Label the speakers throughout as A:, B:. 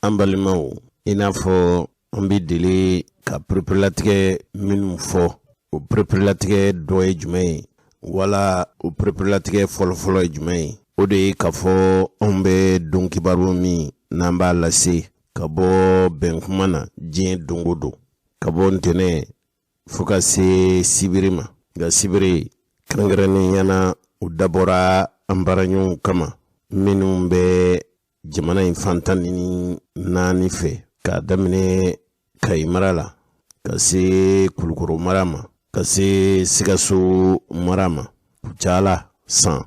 A: An balimaw, i n'a fɔ an bɛ deli ka pereperelatigɛ minnu fɔ, o pereperelatigɛ dɔ ye jumɛn ye, wala o pereperelatigɛ fɔlɔfɔlɔ ye jumɛn ye? O de ye k'a fɔ anw bɛ don kibaru min n'an b'a lase ka bɔ bɛnkuma na diɲɛ don o don, ka bɔ ntɛnɛn fo ka se sibiri ma. Nka sibiri kɛrɛnkɛrɛnnenya na, o dabɔra an baaraɲɔgɔnw kama minnu bɛ jamana in fan 14 fɛ, k'a daminɛ Kayi mara la ka se Kulukoro mara ma, ka se Sikaso mara ma, Kucala, San,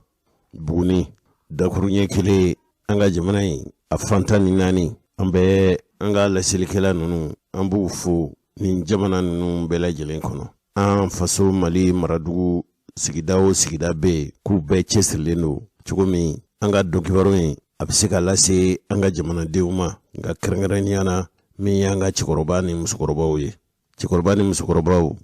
A: Buguni, dakuruɲɛ kelen, an ka jamana in a fan 14. An bɛ an ka laselikɛla ninnu, an b'u fo nin jamana ninnu bɛɛ lajɛlen kɔnɔ. An faso Mali maradugu sigida o sigida bɛ yen, k'u bɛɛ cɛsirilen don cogo min an ka donkibaru in a bɛ se ka lase an ka jamanadenw ma, nka kɛrɛnkɛrɛnnenya na min y'an ka cɛkɔrɔba ni musokɔrɔbaw ye. Cɛkɔrɔba ni musokɔrɔbaw,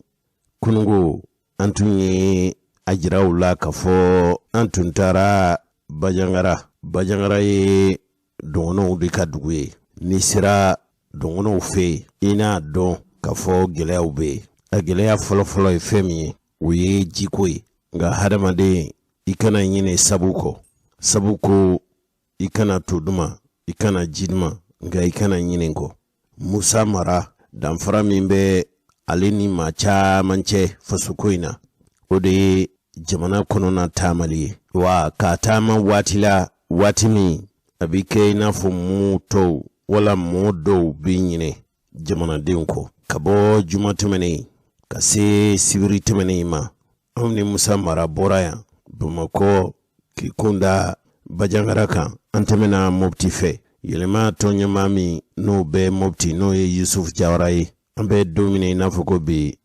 A: kununko an tun ye a jira u la k'a fɔ an tun taara Bajangara. Bajangara ye dɔgɔnɔw de ka dugu ye. N'i sera dɔgɔnɔw fɛ yen, i n'a dɔn k'a fɔ gɛlɛyaw bɛ yen. A gɛlɛya fɔlɔfɔlɔ ye fɛn min ye, o ye jiko ye. Nka hadamaden, i kana ɲinɛ sabu kɔ, sabu ko i kana to duma, i kana ji duma, nka i kana ɲinɛ kɔ. Musa Mara, danfara min bɛ ale ni maa caman cɛ fasoko in na, o de ye jamana kɔnɔna taamali ye. Wa k'a taama waati la, waati min a bɛ kɛ i n'a fɔ mɔɔ tɔw wala mɔɔ dɔw bɛ ɲinɛ jamanadenw kɔ. Ka bɔ juma tɛmɛnen ka se sibiri tɛmɛnen in ma, anw ni Musa Mara bɔra yan Bamakɔ k'i kun da Bajangara kan. An tɛmɛna Mopti fɛ. Yɛlɛma tɔn ɲɛmaa min n'o bɛ Mopti, n'o ye Yusufu Jawara ye, an bɛ don min na i n'a fɔ ko bi,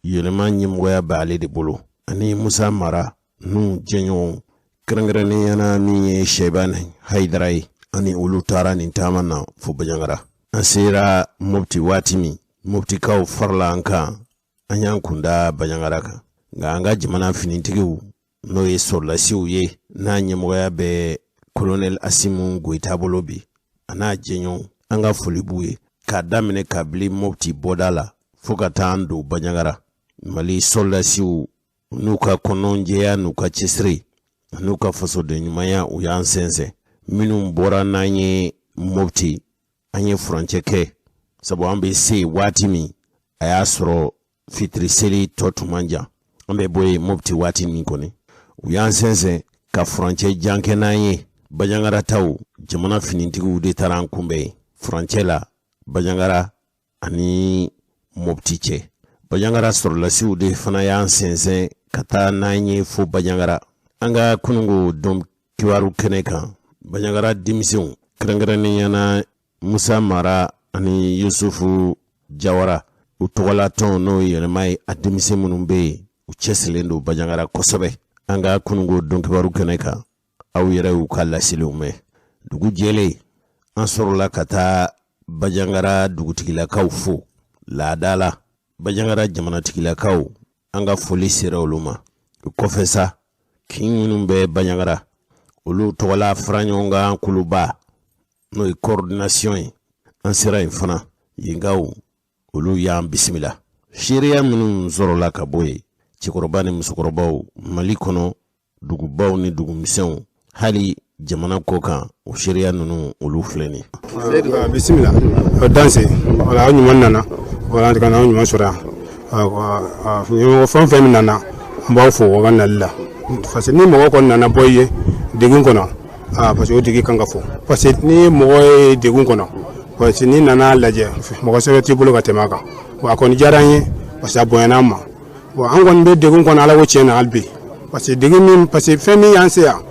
A: yɛlɛma ɲɛmɔgɔya bɛ ale de bolo, ani Musa Mara n'u jɛɲɔgɔn, kɛrɛnkɛrɛnnenya na min ye Sɛban Hayidara ye. Ani olu taara nin taama na fo Bajangara. An sera Mopti waati min, Moptikaw farala an kan, an y'an kun da Bajangara kan. Nka an ka jamana finitigiw, n'o ye sɔrɔdasiw ye, n'a ɲɛmɔgɔya bɛ kolonɛli Asimu Goyita bolo bi, a n'a jɛɲɔgɔn, an ka foli b'u ye, k'a daminɛ kabili Mopti bɔda la fo ka taa an don Bajangara. Mali sɔrɔdasiw n'u ka kɔnɔjɛya, n'u ka cɛsiri, n'u ka fasoden ɲumanya, u y'an sɛnsɛn. Minnu bɔra n'an ye Mopti, an ye furancɛ kɛ, sabu an bɛ se waati min, a y'a sɔrɔ fitiri seli tɔ tun man jan. An bɛ bɔ yen Mopti waati min kɔni, u y'an sɛnsɛn ka furancɛ jan kɛ n'an ye. Bajangara taw, jamana finitigiw de taara an kunbɛn yen furancɛ la, Bajangara ani Mopti cɛ. Bajangara sɔrɔdasiw de fana y'an sɛnsɛn ka taa n'an ye fo Bajangara. An ka kununko don kibaru kɛnɛ kan, Bajangara denmisɛnw, kɛrɛnkɛrɛnnenya na Musa Mara ani Yusufu Jawara, u tɔgɔla tɔn n'o ye yɛlɛma ye, a denmisɛn minnu bɛ yen, u cɛsirilen don Bajangara kosɛbɛ. An ka kununko don kibaru kɛnɛ kan, aw yɛrɛ y'u ka laseliw mɛn. Dugu jɛlen, an sɔrɔla ka taa Bajangara dugutigilakaw fo laada la. Bajangara jamanatigilakaw, an ka foli sera olu ma. O kɔfɛ sa, kin minnu bɛ Bajangara, olu tɔgɔla faraɲɔgɔnkan kuluba, n'o ye coordination ye, an sera yen fana. Yenkaw, olu y'an bisimila. Seereya minnu sɔrɔla ka bɔ yen, cɛkɔrɔba ni musokɔrɔbaw, Mali kɔnɔ dugubaw ni dugumisɛnw, hali jamana kɔ kan, o seereya ninnu, olu filɛ nin.
B: Bisimila, danse. Wala, aw ɲuman nana, wala ka na aw ɲuman sɔrɔ yan. Ɲɛmɔgɔ fɛn fɛn min nana, an b'aw fo o ka nali la, parce que ni mɔgɔ kɔni nana bɔ i ye degun kɔnɔ, parce que o tigi kan ka fo, parce que ni mɔgɔ ye degun kɔnɔ, parce que n'i nana lajɛ, mɔgɔ sɛbɛn t'i bolo ka tɛmɛ a kan. Wa a kɔni diyara an ye, parce que a bonyana an ma. Bon, an kɔni bɛ degun kɔnɔ, Ala ko tiɲɛ na, hali bi, parce que degun min, parce que fɛn min y'an se yan,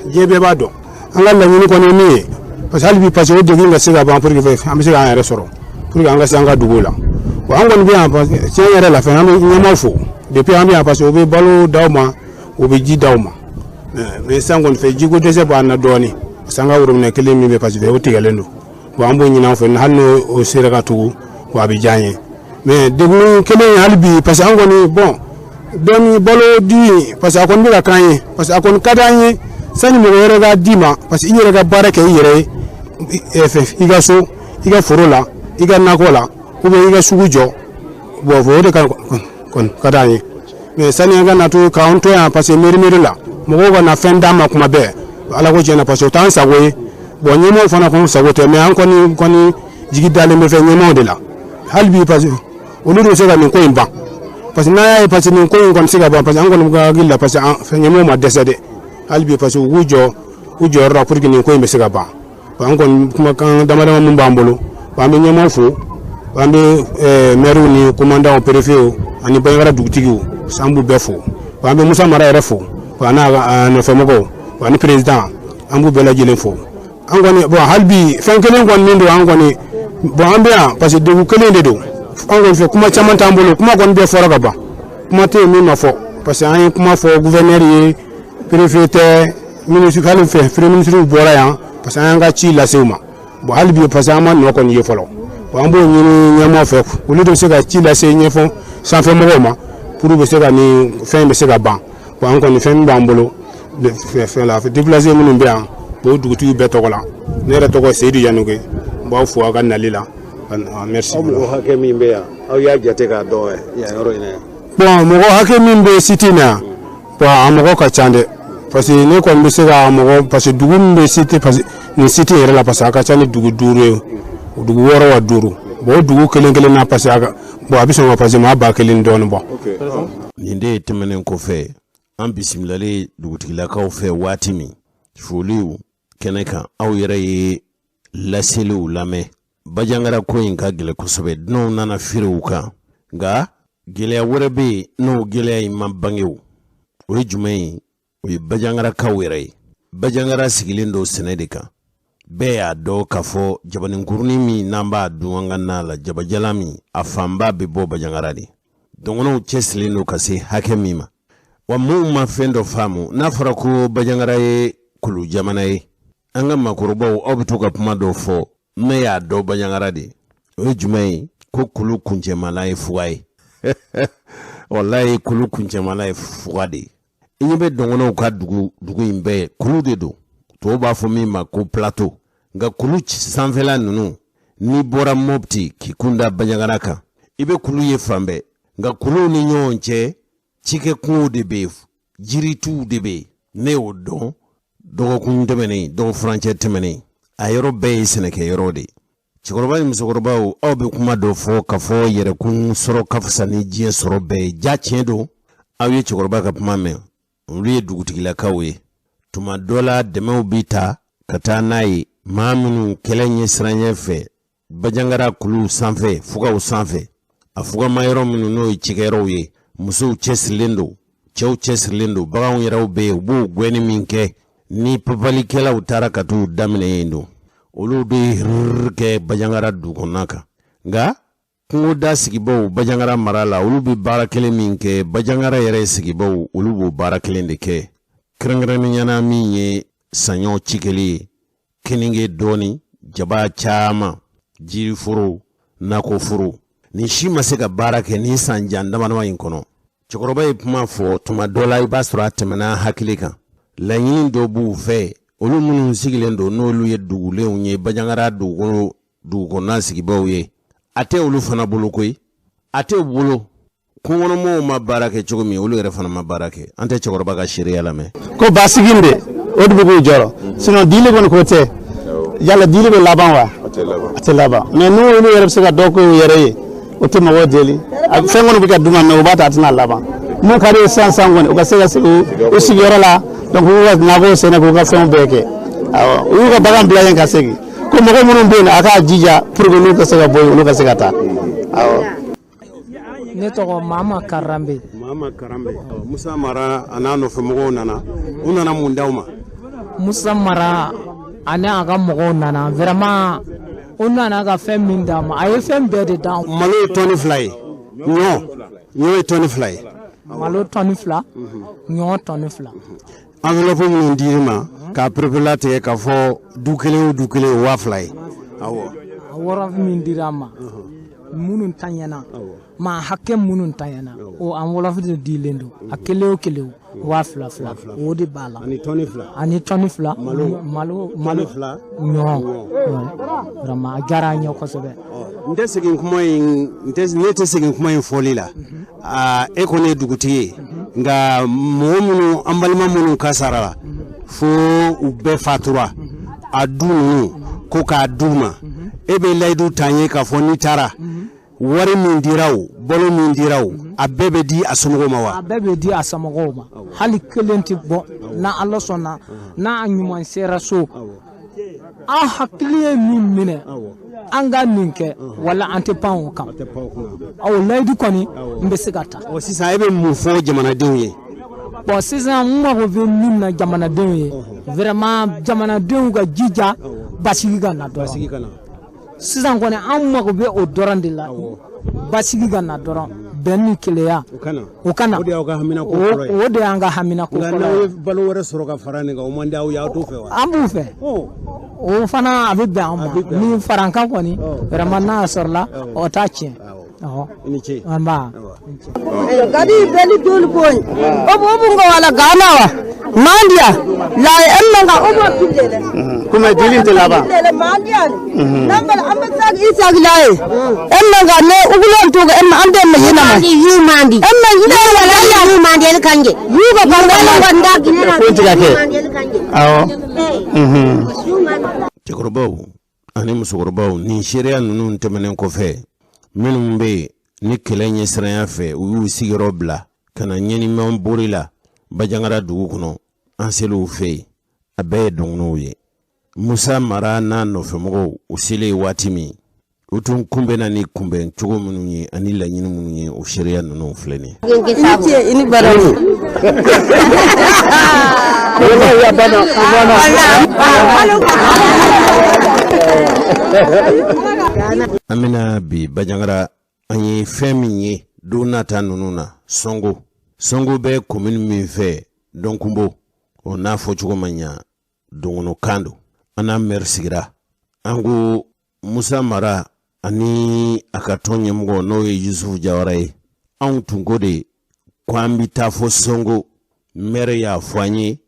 B: diɲɛ bɛɛ b'a dɔn. An ka laɲini kɔni ye min ye, parce que hali bi, parce que o degun ka se ka ban pour que an bɛ se k'an yɛrɛ sɔrɔ, pour que an ka se an ka dugu la. Bon, an kɔni bɛ yan, tiɲɛ yɛrɛ la fɛn, an bɛ ɲɛmaaw fo depuis an bɛ yan, parce que u bɛ balo d'aw ma, u bɛ ji d'aw ma. Mais sisan kɔni fɛ, jiko dɛsɛ b'an na dɔɔnin, parce que an ka robinet kelen min bɛ, parce que o tigɛlen don. Bon, an b'o ɲini an fɛ, hali n'o sera ka tugu, wa a bɛ diya an ye. Mais degun kelen hali bi, parce que an kɔni, bon, dɔɔni balo di, parce que a kɔni bɛ ka k'an ye, parce que a kɔni ka d'an ye sani mɔgɔ wɛrɛ ka d'i ma, parce que i yɛrɛ ka baara kɛ i yɛrɛ ye. i ka so, i ka foro la, i ka nakɔ la, ou bien i ka sugu jɔ. Bon, o de ka kɔni ka d'an ye. Mais sani an ka na to k'an to yan, parce que mairie la, mɔgɔw ka na fɛn d'an ma kuma bɛɛ, ala ko tiɲɛna, parce que o t'an sago ye. Bon, ɲɛmɔgɔw fana kɔni sago tɛ, mais an kɔni jigi dalen bɛ fɛn ɲɛmɔgɔw de la hali bi, parce que olu de bɛ se ka nin ko in ban. Parce que n'an y'a ye, parce que nin ko in kɔni se ka ban, parce que an kɔni ka hakili la, parce que an fɛn ɲɛmɔgɔw ma dɛsɛ dɛ hali bi, parce que u k'u jɔ u jɔyɔrɔ la pour que nin ko in bɛ se ka ban. An kɔni, kumakan dama dama mun b'an bolo, an bɛ ɲɛmɔgɔw fo, an bɛ maires ni commandants, préfets ani Bandiagara dugutigiw, an b'u bɛɛ fo. An bɛ Musa Mara yɛrɛ fo, a n'a nɔfɛmɔgɔw ani président, an b'u bɛɛ lajɛlen fo. An kɔni, bon, hali bi fɛn kelen kɔni min don, an kɔni, bon, an bɛ yan parce que degun kelen de don an kɔni fɛ. Kuma caman t'an bolo, kuma kɔni bɛɛ fɔra ka ban, kuma tɛ yen min ma fɔ, parce que an ye kuma fɔ gouverneur ye, préfet tɛ, ministre, hali fɛ premier ministre bɔra yan, parce que an y'an ka ci lase u ma. Bon, hali bi, parce que an ma nɔ kɔni ye fɔlɔ. Bon, an b'o ɲini ɲɛmɔgɔ fɛ, olu de bɛ se ka ci lase ɲɛfɔ sanfɛmɔgɔw ma pour bɛ se ka nin fɛn bɛ se ka ban. Bon, an kɔni, fɛn min b'an bolo fɛn la, déplacé minnu bɛ yan, o dugutigi bɛɛ tɔgɔ la, ne yɛrɛ tɔgɔ Seyidu Yanuke, n b'aw fo aw ka nali la. Merci.
A: Aw mɔgɔ hakɛ min bɛ yan, aw y'a jate k'a dɔn yan yɔrɔ in na yan?
B: Bon, mɔgɔ hakɛ min bɛ site in na yan, bon, a mɔgɔ ka ca dɛ, parce que ne kɔni bɛ se ka mɔgɔ, parce que dugu min bɛ site, parce que nin site yɛrɛ la, parce que a ka ca ni dugu 5 ye, dugu 6 wa 5. Bon, o dugu kelen kelen na, parce que a ka bon, a bɛ sɔn ka, parce que maa 1000 dɔɔnin bɔ.
A: Nin de ye tɛmɛnen kɔfɛ, an bisimilalen dugutigilakaw fɛ waati min foliw kɛnɛ kan, aw yɛrɛ ye laseliw lamɛn. Bandiagara ko in ka gɛlɛn kosɛbɛ, dunanw nana feerew kan, nka gɛlɛya wɛrɛ bɛ yen, n'o gɛlɛya in ma bange, o ye jumɛn ye? O ye Bandiagarakaw yɛrɛ ye. Bandiagara sigilen don sɛnɛ de kan. Bɛɛ y'a dɔn k'a fɔ jabaninkurunin min n'an b'a dun an ka na la, jabajala min, a fanba bɛ bɔ Bandiagara de. Dɔgɔnɔw cɛsirilen don ka se hakɛ min ma, wa minnu ma fɛn dɔ faamu, n'a fɔra ko Bandiagara ye kulu jamana ye, an ka maakɔrɔbaw, aw bɛ to ka kuma dɔ fɔ, ne y'a dɔn Bandiagara de. O ye jumɛn ye? Ko kulu kuncɛmala ye fuga ye. Walayi, kulu kuncɛmala ye fuga de ye. I ɲɛ bɛ dɔgɔnɔw ka dugu in bɛɛ kulu de don, tɔw b'a fɔ min ma ko plateau. Nka kulu sanfɛla ninnu, n'i bɔra Mopti k'i kun da Bandiagara kan, i bɛ kulu ye fan bɛɛ. Nka kuluw ni ɲɔgɔn cɛ, cikɛkungow de bɛ yen, jirituw de bɛ yen. Ne y'o dɔn dɔgɔkun tɛmɛnen, dɔgɔfurancɛ tɛmɛnen, a yɔrɔ bɛɛ ye sɛnɛkɛyɔrɔ de ye. Cɛkɔrɔba ni musokɔrɔbaw, aw bɛ kuma dɔ fɔ k'a fɔ yɛrɛkun sɔrɔ ka fisa ni diɲɛ sɔrɔ bɛɛ ye. Ja tiɲɛ don, aw ye cɛkɔrɔba ka kuma mɛn, olu ye dugutigilakaw ye. Tuma dɔ la, dɛmɛw bi ta ka taa n'a ye maa minnu kɛlɛ ɲɛ siranɲɛ fɛ Bandiagara kuluw sanfɛ, fugaw sanfɛ, a fugama yɔrɔ minnu n'o ye cikɛyɔrɔw ye. Musow cɛsirilen don, cɛw cɛsirilen don, baganw yɛrɛw bɛ yen, u b'o gɛnni min kɛ, ni papalikɛlaw taara ka t'u daminɛ yen don, olu bɛ hiriri kɛ Bandiagara dugu kɔnɔna kan. Nka kungoda sigibaw Bandiagara mara la, olu bɛ baara kelen min kɛ, Bandiagara yɛrɛ sigibaw, olu b'o baara kelen de kɛ, kɛrɛnkɛrɛnnenya la min ye saɲɔ cikɛli ye, keninge dɔɔni, jaba caman, jiriforo, nakɔforo. Nin si ma se ka baara kɛ nin san jan damadama in kɔnɔ. Cɛkɔrɔba ye kuma fɔ, tuma dɔ la i b'a sɔrɔ a tɛmɛna hakili kan. Laɲini dɔ b'u fɛ, olu minnu sigilen don, n'olu ye dugulenw ye, Bandiagara dugukolo dugukɔnɔna sigibaw ye, a tɛ olu fana bolo koyi, a tɛ u bolo. Kungokɔnɔmɔgɔw ma baara kɛ cogo min, olu yɛrɛ fana ma baara kɛ. An tɛ cɛkɔrɔba ka seereya lamɛn.
C: Ko basigi de, o de bɛ k'u jɔrɔ, sinon dili kɔni ko tɛ. Yala dili bɛ laban wa? A tɛ laban. Mais n'u olu yɛrɛ bɛ se ka dɔ k'u yɛrɛ ye, o tɛ mɔgɔw deli. Fɛn kɔni bɛ ka d'u ma, mais u b'a ta, a tɛna laban. Mun ka di ye sisan sisan kɔni, u ka se ka sigi u sigiyɔrɔ la, donc u ka nakɔ sɛnɛ, k'u ka fɛnw bɛɛ kɛ. Awɔ, u y'u ka bagan bila yen ka segin. Ko mɔgɔ minnu bɛ yen, a k'a jija pour que n'u ka se ka bɔ yen, olu ka se ka taa. Awɔ.
D: Ne tɔgɔ Mama Karambe.
B: Mama Karambe, Musa Mara a n'a nɔfɛmɔgɔw nana, u nana mun d'aw ma?
D: Musa Mara ani a ka mɔgɔw nana, vraiment, u nana ka fɛn min d'an ma, a ye fɛn bɛɛ de d'an
B: ma. Malo ye tɔni 2 ye, ɲɔ ye tɔni 2 ye.
D: Malo tɔni 2, ɲɔ tɔni 2.
B: Enveloppe minnu dir'i ma k'a pereperelatigɛ k'a fɔ du kelen o du kelen o 2000 ye, awɔ.
D: A wɔrɔ min dira an ma, minnu ta ɲɛna, maa hakɛ minnu ta ɲɛna, o enveloppe de dilen don, a kelen o kelen. 2000 2000, o de b'a la.
B: Ani tɔni 2.
D: Ani tɔni 2
B: malo,
D: malo,
B: malo 2,
D: ɲɔ. Vraiment a diyara an ye kosɛbɛ.
B: N tɛ segin kuma in, n tɛ, ne tɛ segin kuma in fɔli la. Aa, e kɔni ye dugutigi ye, nka mɔgɔ minnu, an balima minnu kasara la fo u bɛɛ fatura, a du ninnu ko k'a d'u ma, e bɛ layidu ta n ye k'a fɔ n'i taara, wari min dira o, balo min dira o, a bɛɛ bɛ di a somɔgɔw ma wa?
D: A bɛɛ bɛ di a somɔgɔw ma, hali kelen tɛ bɔ. N'a Ala sɔnna, n'a ɲuman sera so, an hakili ye min minɛ an ka nin kɛ, wala an tɛ pan o kan. Awɔ, layidu kɔni n bɛ se ka ta.
B: Ɔ, sisan e bɛ mun fɔ jamanadenw ye?
D: Bon, sisan n mago bɛ min na jamanadenw ye, vraiment jamanadenw ka jija basigi ka na dɔrɔn. Sisan kɔni an mago bɛ o dɔrɔn de la, basigi ka na dɔrɔn, bɛn ni kelenya o kana.
B: O de y'aw ka haminako fɔlɔ ye.
D: O de y'an ka haminako fɔlɔ ye.
B: Nka n'aw ye balo wɛrɛ sɔrɔ ka fara nin kan, o man di aw ye, aw t'o fɛ wa?
D: An b'u fɛ, o fana a bɛ bɛn an ma. Ni farankan kɔni vraiment n'a sɔrɔla, o t'a tiɲɛ.
B: I ni ce.
D: Nba.
E: Gadi beli dul boy. Obo obo ngo wala gana wa. Mandia. La emma nga obo pillele.
C: Kuma dilin tɛ laban.
E: Pillele mandia. Nambal amma sag isag laye. Emma nga ne ugulon tuga emma ande me yina ma.
F: Yu mandi.
E: Emma yina wala
F: ya yu mandi el kanje.
E: Yu ba bangala
F: wanda ginera.
C: Ko tiga kɛ. Awɔ.
A: Cɛkɔrɔbaw ani musokɔrɔbaw, nin seereya ninnu tɛmɛnen kɔfɛ, minnu bɛ yen ni kɛlɛ ɲɛsiranya fɛ u y'u sigiyɔrɔ bila ka na ɲɛniman bori la Bajangara dugu kɔnɔ, an sel'u fɛ yen, a bɛɛ ye dɔnkiliw ye. Musa Mara n'a nɔfɛmɔgɔw, u selen waati min, u tun kunbɛnna ni kunbɛn cogo minnu ye ani laɲini minnu ye, o seereya ninnu filɛ nin ye.
E: I ni ce, i ni baraji.
A: An bɛna bi Bajangara, an ye fɛn min ye don nata ninnu na, Sɔngo. Sɔngo bɛ commune min fɛ, Dɔnkunbo, o n'a fɔcogo ma ɲa, dɔngɔnɔkan don. An n'a maire sigira, an ko Musa Mara ani a ka tɔn ɲɛmɔgɔ n'o ye Yusufu Jawara ye, anw tun ko de ko an bɛ taa fɔ Sɔngo. Maire y'a fɔ an ye,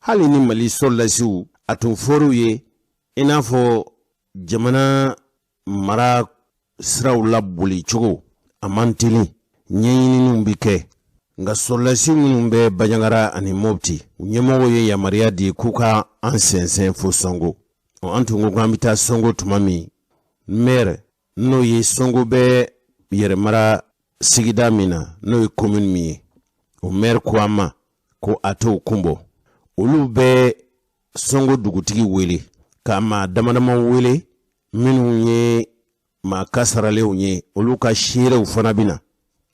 A: hali ni Mali sɔrɔdasiw a tun fɔr'u ye, i n'a fɔ jamana mara siraw laboli cogo a man teli, ɲɛɲininiw bɛ kɛ. Nka sɔrɔdasi minnu bɛ Bajangara ani Mopti, u ɲɛmɔgɔw ye yamaruya di k'u ka an sɛnsɛn fo Sɔngo. An tun ko k'an bɛ taa Sɔngo tuma min, maire n'o ye Sɔngo bɛ yɛrɛmara sigida min na, n'o ye commune min ye, o maire ko an ma ko a t'o kun bɔ. Olu bɛ Sɔngo dugutigi wele ka maa damadama wele minnu ye maa kasaralenw ye, olu ka seerew fana bɛ na.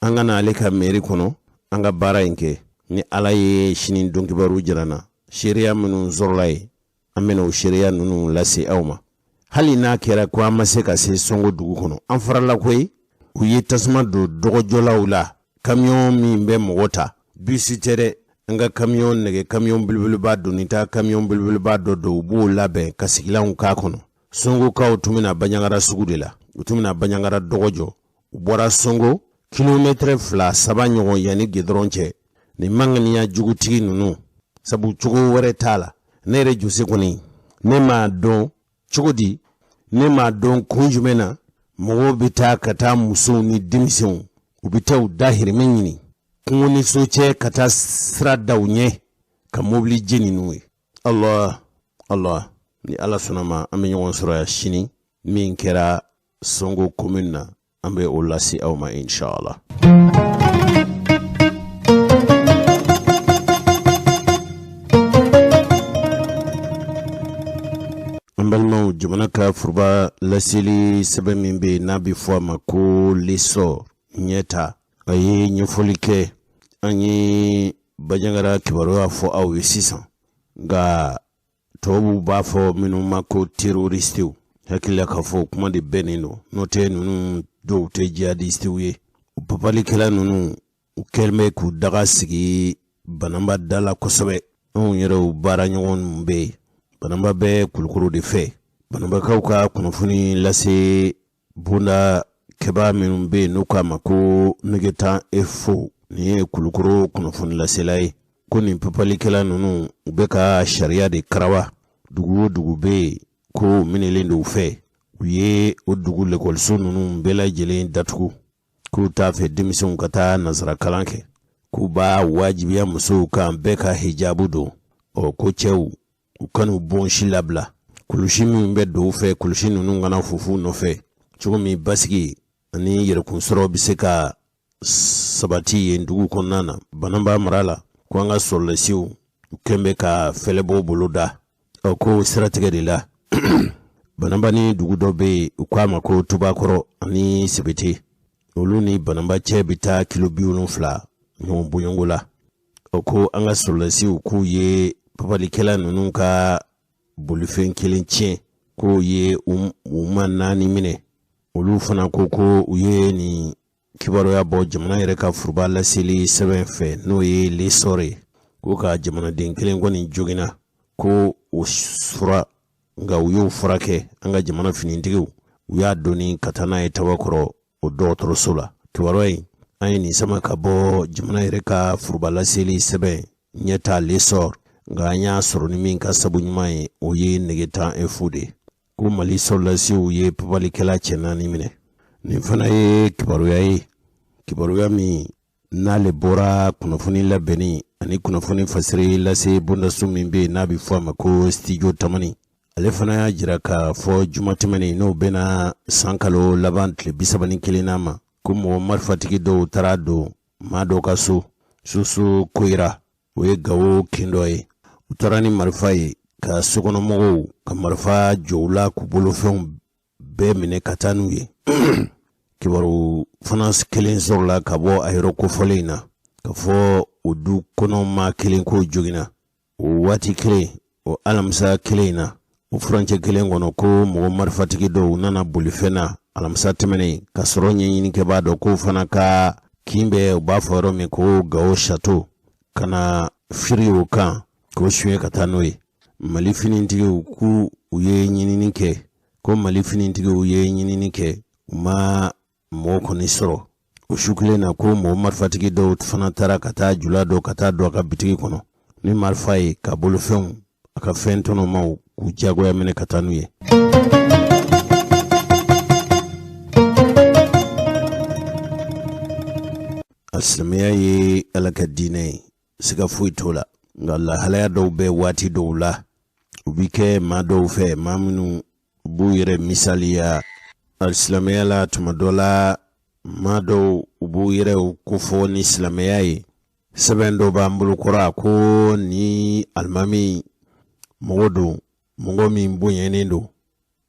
A: An ka na ale ka mairie kɔnɔ, an ka baara in kɛ. Ni Ala ye sini don kibaru jira n na, seereya minnu sɔrɔla yen, an bɛna o seereya ninnu lase aw ma. Hali n'a kɛra ko an ma se ka se Sɔngo dugu kɔnɔ, an farala koyi. U ye tasuma don dɔgɔjɔlaw la, kamiyɔn min bɛ mɔgɔ ta, bisi tɛ dɛ, an ka kamiyɔn nɛgɛ, kamiyɔn belebeleba doni ta, kamiyɔn belebeleba dɔ don, u b'o labɛn ka sigilanw k'a kɔnɔ. Sɔngokaw tun bɛna Bajangara sugu de la, u tun bɛna Bajangara dɔgɔ jɔ. U bɔra Sɔngo kilomɛtɛrɛ 2-3 ɲɔgɔn yanni gidɔrɔn cɛ. Nin manganiya jugutigi ninnu, sabu cogo wɛrɛ t'a la. Ne yɛrɛ Jose kɔni, ne m'a dɔn cogo di, ne m'a dɔn kun jumɛn na mɔgɔw bɛ taa ka taa musow ni denmisɛnw, u bɛ taa u dahirimɛ ɲini kungo ni so cɛ ka taa sira da u ɲɛ ka mobili jeni n'u ye. Allah Allah, ni Ala sɔnna ma, an bɛ ɲɔgɔn sɔrɔ yan sini. Min kɛra Sɔngo commune na, an bɛ o lase aw ma inshallah. An balimaw, jamana ka foroba laseli sɛbɛn min bɛ yen n'a bɛ fɔ a ma ko L'Essor ɲɛta, a ye ɲɛfɔli kɛ. An ye Bajangara kibaruya fɔ aw ye sisan, nka tubabuw b'a fɔ minnu ma ko terroristew, hakili la k'a fɔ kuma de bɛnnen don, n'o tɛ ninnu dɔw tɛ jihadistew ye. U papalikɛla ninnu, u kɛlen bɛ k'u daga sigi Banamba da la kosɛbɛ. Anw yɛrɛw baara ɲɔgɔn bɛ yen, Banamba bɛ Kulukoro de fɛ. Banambakaw ka kunnafoni lase bonda kɛbaa minnu bɛ yen n'u k'a ma ko Negetan Efo, nin ye Kulukoro kunnafoni lasela ye. Ko nin papalikɛla ninnu, u bɛ ka sariya de karawa. Dugu o dugu bɛ yen ko minɛlen don u fɛ, u ye o dugu lekɔliso ninnu bɛɛ lajɛlen datugu, k'u t'a fɛ denmisɛnw ka taa nasara kalan kɛ, k'u b'a wajibiya musow kan bɛɛ ka hijabu don. Ɔ, ko cɛw, u kan'u bɔnsi labila, kulusi min bɛ don u fɛ, kulusi ninnu kana fufu nɔfɛ, cogo min basigi ani yɛrɛkunsɔrɔ bɛ se ka sabati yen dugu kɔnɔna na. Bananba mara la, ko an ka sɔrɔdasiw, u kɛn bɛ ka fɛlɛbɔ bolo da. Ɔ, ko siratigɛ de la, Bananba ni dugu dɔ bɛ yen, u k'a ma ko Tubakɔrɔ ani Sebete, olu ni Bananba cɛ bɛ taa kilo 70 ɲɔgɔn bɔɲɔgɔnko la. Ɔ, ko an ka sɔrɔdasiw, k'u ye papalikɛla ninnu ka bolifɛn kelen tiɲɛ, k'o ye u ma naani minɛ. Olu fana ko ko u ye nin kibaruya bɔ jamana yɛrɛ ka foroba laseli sɛbɛn fɛ, n'o ye L'Essor ye, ko ka jamanaden kelen kɔni joginna, ko o fura, nka u y'o furakɛ. An ka jamana finitigiw, u y'a doni ka taa n'a ye Tabakɔrɔ o dɔgɔtɔrɔso la. Kibaruya in, an ye nin sama ka bɔ jamana yɛrɛ ka foroba laseli sɛbɛn ɲɛta L'Essor, nka an y'a sɔrɔ ni min ka sabu ɲuman ye, o ye Nɛgɛtan Info de ye, ko Mali sɔrɔdasiw ye papalikɛla cɛ naani minɛ. Nin fana ye kibaruya ye, kibaruya min n'ale bɔra kunnafoni labɛnni ani kunnafoni fasiri lase bondaso min bɛ yen, n'a bɛ fɔ a ma ko Studio Tamani. Ale fana y'a jira k'a fɔ juma tɛmɛnen, n'o bɛnna san kalo laban tile 31 ma, ko mɔgɔ marifatigi dɔw taara don maa dɔw ka so, Soso Koyira, o ye Gawo kin dɔ ye. U taara ni marifa ye ka sokɔnɔmɔgɔw ka marifa jɔ u la, k'u bolofɛnw bɛɛ minɛ ka taa n'u ye. Kibaru fana kelen sɔrɔla ka bɔ a yɔrɔ kofɔlen in na, ka fɔ o du kɔnɔ maa kelen k'o joginna. O waati kelen, o alamisa kelen in na, o furancɛ kelen kɔnɔ, ko mɔgɔ marifatigi dɔw nana bolifɛn na alamisa tɛmɛnen, ka sɔrɔ ɲɛɲinikɛbaa dɔ k'o fana ka kin bɛ, u b'a fɔ yɔrɔ min ko Gawo Chateau, ka na firi o kan k'o suɲɛ ka taa n'o ye. Mali finitigiw, k'u u ye ɲinini kɛ, ko Mali finitigiw ye ɲinini kɛ, u ma mɔgɔ kɔni sɔrɔ. O su kelen na, ko mɔgɔ marifatigi dɔw fana taara ka taa jula dɔ ka taa don a ka bitigi kɔnɔ ni marifa ye, ka bolofɛnw, a ka fɛn tɔnɔmaw, k'u jagoya minɛ ka taa n'u ye. Alisilamɛya ye Ala ka diinɛ ye, siga foyi t'o la, nka lahalaya dɔw bɛ waati dɔw la, u bɛ kɛ maa dɔw fɛ, maa minnu b'u yɛrɛ misaliya alisilamɛya la. Tuma dɔ la, maa dɔw, u b'u yɛrɛ kofɔ ni silamɛya ye. Sɛbɛn dɔ b'an bolo kɔrɔ, a ko ni alimami mɔgɔ don, mɔgɔ min bonyanen don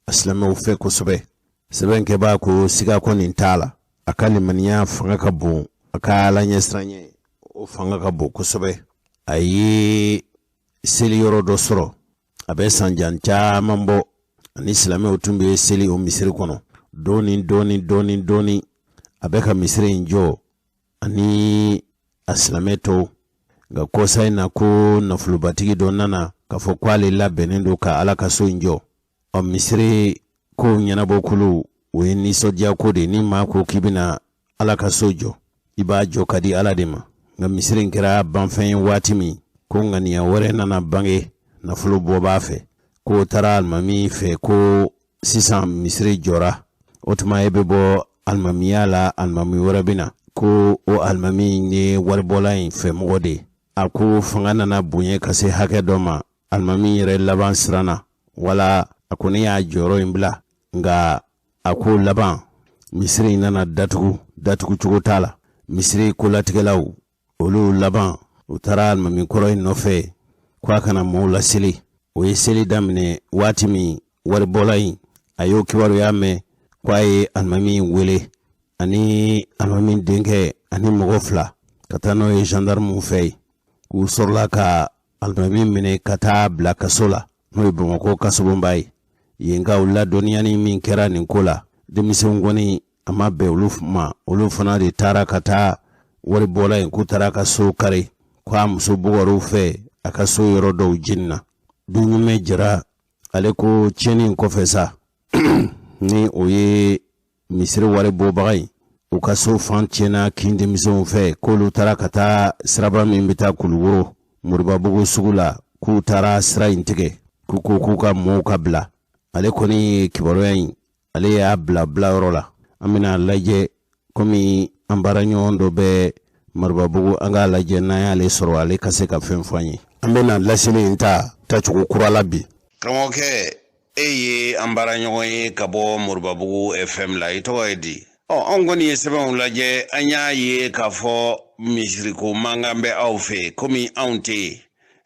A: a silamɛw fɛ kosɛbɛ. Sɛbɛnkɛbaa ko siga kɔni t'a la, a ka limaniya fanga ka bon, a ka Ala ɲɛsiranɲɛ, o fanga ka bon kosɛbɛ. A ye seli yɔrɔ dɔ sɔrɔ, a bɛ san jan caman bɔ, ani silamɛw tun bɛ seli o misiri kɔnɔ. Dɔɔni dɔɔni dɔɔni dɔɔni, a bɛ ka misiri in jɔ ani a silamɛ tɔw. Nka kɔsa in na, ko nafolobatigi dɔ nana k'a fɔ ko ale labɛnnen don ka Ala ka so in jɔ. Ɔ, misiri ko ɲɛnabɔkulu, o ye nisɔndiya ko de. Ni maa ko k'i bɛna Ala ka so jɔ, i b'a jɔ ka di Ala de ma. Nka misiri in kɛra banfɛn ye waati min, ko ŋaniya wɛrɛ nana bange nafolo bɔ b'a fɛ, k'o taara alimami fɛ ko sisan misiri jɔra, o tuma e bɛ bɔ alimamiya la, alimami wɛrɛ bɛ na. Ko o alimami ye waribɔla in fɛmɔgɔ de ye. A ko fanga nana bonya ka se hakɛ dɔ ma, alimami yɛrɛ laban siranna, wala a kɔni y'a jɔyɔrɔ in bila. Nka a ko laban, misiri in nana datugu, datugu cogo t'a la. Misiri kolatigɛlaw, olu laban, u taara alimami kɔrɔ in nɔfɛ ko a kana mɔgɔw laseli. O ye seli daminɛ waati min, waribɔla in, a y'o kibaruya mɛn, ko a ye alimami wele ani alimami denkɛ ani mɔgɔ fila ka taa n'o ye gendarmew fɛ yen, k'u sɔrɔla ka alimami minɛ ka taa bila kaso la, n'o ye Bamakɔ kasobonba ye. Yenkaw ladɔnniyani min kɛra nin ko la, denmisɛnw kɔni, a ma bɛn olu ma. Olu fana de taara ka taa waribɔla in, k'u taara a ka so kari, ko a muso bugɔr'u fɛ, a ka so yɔrɔ dɔw jenina. Duɲumɛ Jara, ale ko tiɲɛni in kɔfɛ sa, ni o ye misiri wari bɔbaga ye, u ka so fan tiɲɛna kin denmisɛnw fɛ, k'olu taara ka taa siraba min bɛ taa Kulukoro. Moribabugu sugu la k'u taara sira in tigɛ, k'u ko k'u ka mɔɔw ka bila. Ale kɔni ye kibaruya in, ale y'a bila bilayɔrɔ la. An bɛna lajɛ, komi an baaraɲɔgɔn dɔ bɛ Moribabugu, an k'a lajɛ n'an y'ale sɔrɔ, ale ka se ka fɛn fɔ an ye. An bɛna laseli in ta tacogo kura la bi. Karamɔgɔkɛ, e ye an baaraɲɔgɔn ye ka bɔ Moribabugu FM la, i tɔgɔ ye di? Ɔ, anw kɔni ye sɛbɛnw lajɛ, an y'a ye k'a fɔ misiriko mankan bɛ aw fɛ. Komi anw tɛ yen,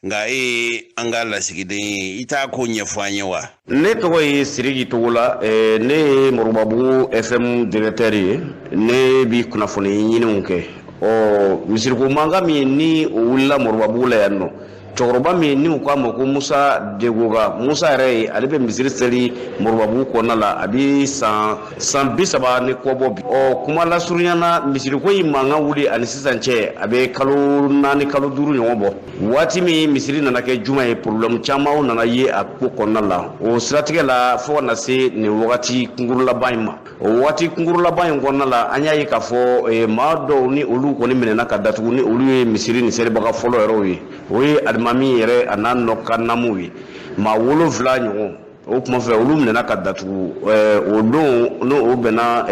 A: nka e ye an ka lasigiden ye, i t'a ko ɲɛfɔ an ye wa?
F: Ne tɔgɔ ye Siriki Togola, ne ye Moribabugu FM directeur ye. Ne bi kunnafoni ɲiniw kɛ. Ɔ, misiriko mankan min ni o wulila Moribabugu la yan nɔ, cɛkɔrɔba min ni u k'a ma ko Musa Degoga, Musa yɛrɛ ye, ale bɛ misiri seli Moribabugu kɔnɔna la, a bɛ san 30 ni kɔ bɔ bi. Ɔ, kuma lasurunya na, misiriko in mankan wuli ani sisan cɛ, a bɛ kalo 4, kalo 5 ɲɔgɔn bɔ. Waati min misiri nana kɛ juma ye, problème camanw nana ye a ko kɔnɔna la. O siratigɛ la, fo ka na se nin wagati kunkuru laban in ma. O waati kunkuru laban in kɔnɔna la, an y'a ye k'a fɔ maa dɔw ni olu kɔni minɛna ka datugu, ni olu ye misiri ni selibaga fɔlɔ yɛrɛw ye, o ye alimami yɛrɛ a n'a nɔ ka namuw ye, maa 7 ɲɔgɔn. O tuma fɛ, olu minɛna ka datugu o don, n'o bɛnna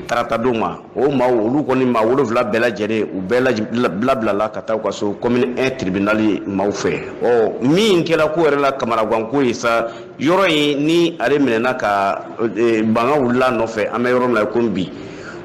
F: taratadon ma. O maaw, olu kɔni maa 7 bɛɛ lajɛlen, u bɛɛ bilabilala ka taa u ka so commune 1 tribunal maaw fɛ. Ɔ, min kɛra ko yɛrɛ la kamanaganko ye sa, yɔrɔ in ni ale minɛna ka bangan wulila nɔfɛ, an bɛ yɔrɔ min na komi bi,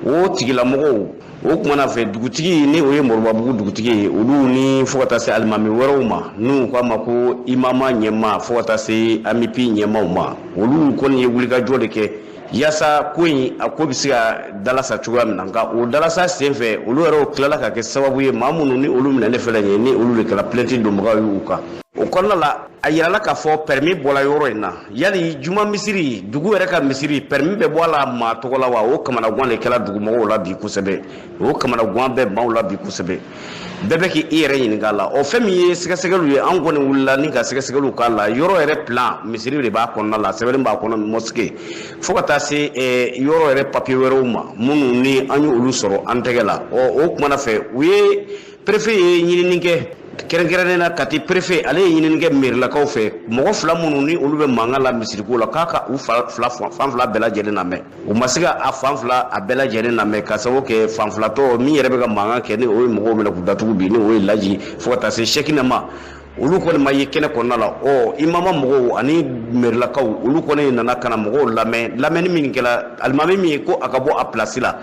F: o tigilamɔgɔw, o kumana fɛ, dugutigi ni o ye Moribabugu dugutigi ye, olu ni fo ka taa se alimami wɛrɛw ma n'u k'a ma ko imama ɲɛma, fo ka taa se amipi ɲɛmaw ma, olu kɔni ye wulikajɔ de kɛ yaasa ko in a ko bɛ se ka dalasa cogoya min na. Nka o dalasa senfɛ, olu yɛrɛw tilala ka kɛ sababu ye, maa minnu ni olu minɛnen filɛ nin ye, ni olu de kɛra plainte donbagaw ye u kan. O kɔnɔna la, a yirala k'a fɔ permis bɔla yɔrɔ in na. Yali juma misiri, dugu yɛrɛ ka misiri, permis bɛ bɔ a la maa tɔgɔ la wa? O kamanagan de kɛra dugumɔgɔw la bi kosɛbɛ. O kamanagan bɛ maaw la bi kosɛbɛ, bɛɛ bɛ k'i yɛrɛ ɲininka a la. Ɔ, fɛn min ye sɛgɛsɛgɛliw ye, an kɔni wulila ni ka sɛgɛsɛgɛliw k'a la. Yɔrɔ yɛrɛ plan, misiri de b'a kɔnɔna la, sɛbɛnni b'a kɔnɔ mosquée, fo ka taa se yɔrɔ yɛrɛ papier wɛrɛw ma minnu ni an ye olu sɔrɔ an tɛgɛ la. Ɔ, o kumana fɛ, u ye préfet ye ɲinini kɛ kɛrɛnkɛrɛnnen na, Kati préfet, ale ye ɲinini kɛ mairilakaw fɛ, mɔgɔ 2 minnu ni olu bɛ mankan la misiriko la, k'a ka u fila fan fila bɛɛ lajɛlen lamɛn. U ma se ka a fan fila a bɛɛ lajɛlen lamɛn, ka sababu kɛ fan filatɔ min yɛrɛ bɛ ka mankan kɛ, ni o ye mɔgɔw minɛ k'u datugu bi, ni o ye Laji, fo ka taa se Sɛkinɛ ma, olu kɔni ma ye kɛnɛ kɔnɔna la. Ɔ, imama mɔgɔw ani mairilakaw, olu kɔni nana ka na mɔgɔw lamɛn. Lamɛnni min kɛra, alimami min ye ko a ka bɔ a place la,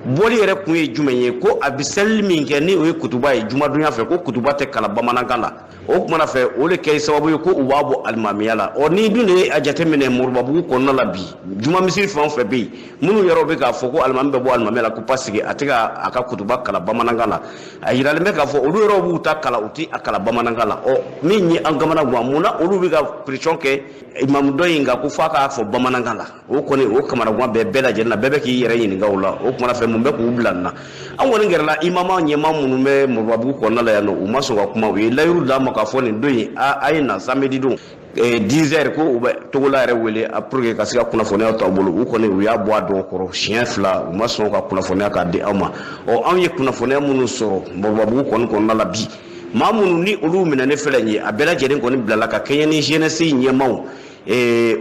F: bɔli yɛrɛ kun ye jumɛn ye? Ko a bɛ selili min kɛ, ni o ye kutuba ye jumadonya fɛ, ko kutuba tɛ kalan bamanankan na. O kumana fɛ, o de kɛ sababu ye ko u b'a bɔ alimamiya la. Ɔ, ni dun de ye a jateminɛ Moribabugu kɔnɔna la bi, juma misiri fɛn o fɛn bɛ yen, minnu yɛrɛ bɛ k'a fɔ ko alimami bɛ bɔ alimamiya la, ko parce que a tɛ ka a ka kutuba kalan bamanankan na, a yiralen bɛ k'a fɔ olu yɛrɛ b'u ta kalan, u tɛ a kalan bamanankan na. Ɔ, min ye an kamana gan, mun na olu bɛ ka pression kɛ imamu dɔ in kan ko f'a k'a fɔ bamanankan la? O kɔni, o kamanagan bɛɛ bɛɛ lajɛlen na, bɛɛ bɛ k'i yɛrɛ ɲininka o la. O kumana fɛ, mun bɛ k'u bila nin na? An kɔni gɛrɛla imama ɲɛmaa minnu bɛ Moribabugu kɔnɔna la yan nɔ, u ma sɔn ka kuma. U ye layiru d'an ma k'a fɔ nin don in, a ye na samedi don 10 heures, ko u bɛ Togola yɛrɛ wele pour que ka se ka kunnafoniya ta u bolo. U kɔni, u y'a bɔ a dɔw kɔrɔ siɲɛ 2, u ma sɔn ka kunnafoniya k'a di aw ma. Ɔ, anw ye kunnafoniya minnu sɔrɔ Moribabugu kɔni kɔnɔna la bi, maa minnu ni olu minɛnen filɛ nin ye, a bɛɛ lajɛlen kɔni bilala ka kɛɲɛ ni jeunesse ɲɛmaaw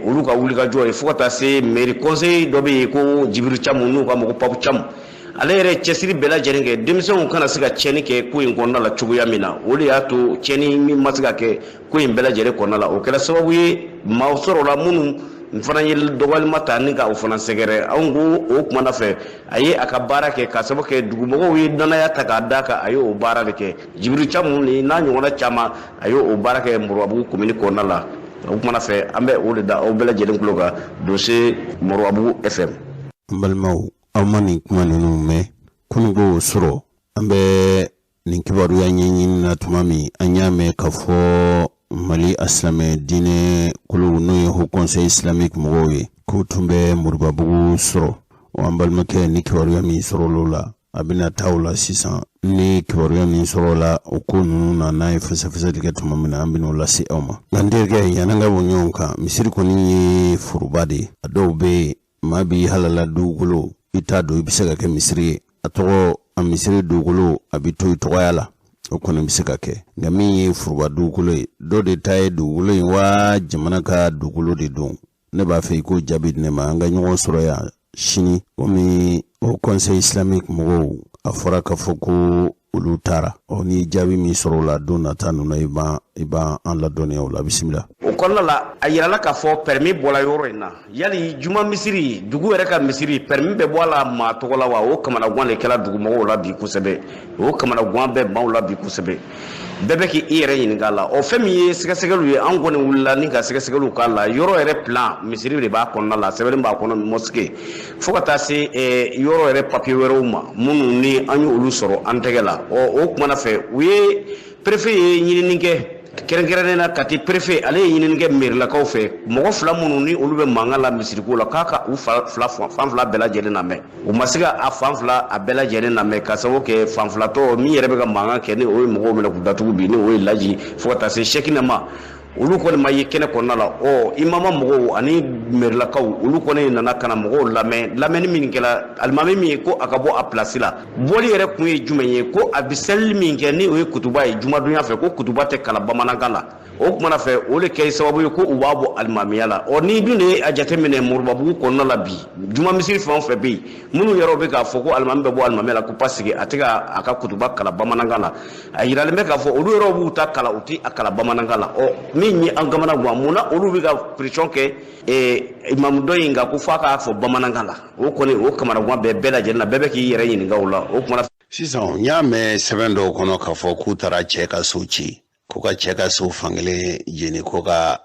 F: olu ka wulikajɔ ye, fo ka taa se mairie conseil dɔ bɛ yen ko Jibril Camu, n'u k'a ma ko Papu Camu. Ale yɛrɛ cɛsiri bɛɛ lajɛlen kɛ denmisɛnw kana se ka tiɲɛni kɛ ko in kɔnɔna la cogoya min na. O de y'a to tiɲɛni min ma se ka kɛ ko in bɛɛ lajɛlen kɔnɔna la, o kɛra sababu ye maaw sɔrɔla minnu fana ye dɔgɔyalima ta ni ka o fana sɛgɛrɛ. Anw ko o kumana fɛ, a ye a ka baara kɛ, k'a sababu kɛ dugumɔgɔw ye danaya ta k'a d'a kan, a ye o baara de kɛ. Jibril Camu ni n'a ɲɔgɔnna caman, a ye o baara kɛ Moribabugu commune kɔnɔna la. O kumana fɛ, an bɛ o de da aw bɛɛ lajɛlen tulo kan, dossier Moribabugu FM.
A: N balimaw, aw ma nin kuma ninnu mɛn kununko sɔrɔ. An bɛ nin kibaruya ɲɛɲini na tuma min, an y'a mɛn k'a fɔ Mali a silamɛ diinɛ kulu, n'o ye Haut Conseil islamique mɔgɔw ye, k'u tun bɛ Moribabugu sɔrɔ. O an balimakɛ ni kibaruya min sɔrɔla o la, a bɛna taa o la sisan. Ni kibaruya min sɔrɔ la o ko ninnu na, n'a ye fɛsɛfɛsɛli kɛ tuma min na, an bɛn'o lase aw ma. Nka n terikɛ, yan'an ka bɔ ɲɔgɔn kan, misiri kɔni ye foroba de ye. A dɔw bɛ yen, maa b'i halala dugukolo, i t'a dɔn i bɛ se ka kɛ misiri ye. A tɔgɔ a misiri dugukolo, a bɛ to i tɔgɔya la. O kɔni bɛ se ka kɛ, nka min ye foroba dugukolo ye, dɔ de ta ye dugukolo in wa jamana ka dugukolo de don? Ne b'a fɛ i k'o jaabi di ne ma. An ka ɲɔgɔn sɔrɔ yan sini, komi haut conseil islamique mɔgɔw, a fɔra k'a fɔ ko olu taara. Ɔ, n'i ye jaabi min sɔrɔ o la don nata ninnu na, i b'an ladɔnniya o la. Bisimila.
F: O kɔnɔna la, a yirala k'a fɔ permis bɔla yɔrɔ in na. Yali juma misiri, dugu yɛrɛ ka misiri, permis bɛ bɔ a la maa tɔgɔ la wa? O kamanagan de kɛra dugumɔgɔw la bi kosɛbɛ. O kamanagan bɛ maaw la bi kosɛbɛ, bɛɛ bɛ k'i yɛrɛ ɲininka a la. Ɔ, fɛn min ye sɛgɛsɛgɛliw ye, an kɔni wulila ni ka sɛgɛsɛgɛliw k'a la. Yɔrɔ yɛrɛ plan, misiri de b'a kɔnɔna la, sɛbɛnni b'a kɔnɔ mosquée, fo ka taa se yɔrɔ yɛrɛ papiye wɛrɛw ma minnu ni an ye olu sɔrɔ an tɛgɛ la. Ɔ, o kumana fɛ, u ye préfet ye ɲinini kɛ kɛrɛnkɛrɛnnen na. Kati préfet, ale ye ɲinini kɛ mairilakaw fɛ, mɔgɔ fila minnu ni olu bɛ mankan la misiriko la, k'a ka u fila fan fila bɛɛ lajɛlen lamɛn. U ma se ka a fan fila a bɛɛ lajɛlen lamɛn, ka sababu kɛ fan filatɔ min yɛrɛ bɛ ka mankan kɛ, ni o ye mɔgɔw minɛ k'u datugu bi, ni o ye Laji, fo ka taa se Sɛkinɛ ma, olu kɔni ma ye kɛnɛ kɔnɔna la. Ɔ, imama mɔgɔw ani mɛrilakaw, olu kɔni nana ka na mɔgɔw lamɛn. Lamɛnni min kɛra, alimami min ye ko a ka bɔ a pilasi la, bɔli yɛrɛ kun ye jumɛn ye? Ko a bɛ selili min kɛ, ni o ye kutuba ye jumadonya fɛ, ko kutuba tɛ kalan bamanankan na. O kumana fɛ, o de kɛ sababu ye ko u b'a bɔ alimamiya la. Ɔ, ni dun de ye a jateminɛ Moribabugu kɔnɔna la bi, juma misiri fɛn o fɛn bɛ yen, minnu yɛrɛ bɛ k'a fɔ ko alimami bɛ bɔ alimamiya la, ko parce que a tɛ ka a ka kutuba kalan bamanankan na, a yiralen bɛ k'a fɔ olu yɛrɛ b'u ta kalan, u tɛ a kalan bamanankan na. Ɔ, min ye an kamana gan, mun na olu bɛ ka pression kɛ imamu dɔ in kan ko f'a k'a fɔ bamanankan na? O kɔni, o kamanagan bɛɛ bɛɛ lajɛlen na, bɛɛ bɛ k'i yɛrɛ ɲininka o la. O kumana
A: Sisan, n y'a mɛn sɛbɛn dɔw kɔnɔ k'a fɔ k'u taara cɛ ka so ci, ko ka cɛ ka so fankelen jeni, ko ka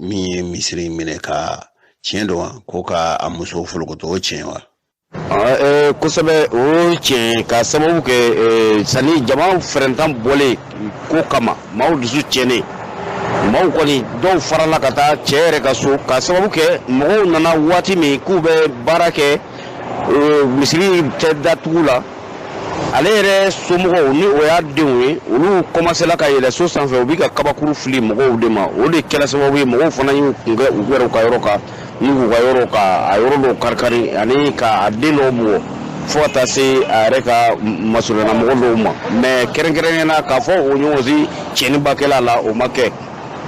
A: min ye misiri minɛ ka tiɲɛ don wa, ko ka a muso folokoto, o tiɲɛ wa?
F: Kosɛbɛ, o tiɲɛ, ka sababu kɛ sani jama fɛrɛntan bɔlen ko kama, maaw dusu tiɲɛnen, maaw kɔni dɔw farala ka taa cɛ yɛrɛ ka so, ka sababu kɛ mɔgɔw nana waati min k'u bɛ baara kɛ misiri tɛ datugu la, ale yɛrɛ somɔgɔw, ni o y'a denw ye, olu kɔmasela ka yɛlɛ so sanfɛ, u bɛ ka kabakuru fili mɔgɔw de ma. O de kɛra sababu ye mɔgɔw fana y'u kun kɛ u yɛrɛw ka yɔrɔ kan, ni k'u ka yɔrɔ ka a yɔrɔ dɔw karikari ani ka a den dɔw bugɔ, fo ka taa se a yɛrɛ ka masurunnamɔgɔ dɔw ma. Mais kɛrɛnkɛrɛnnenya la, k'a fɔ o ɲɔgɔn si tiɲɛniba kɛla la, o ma kɛ.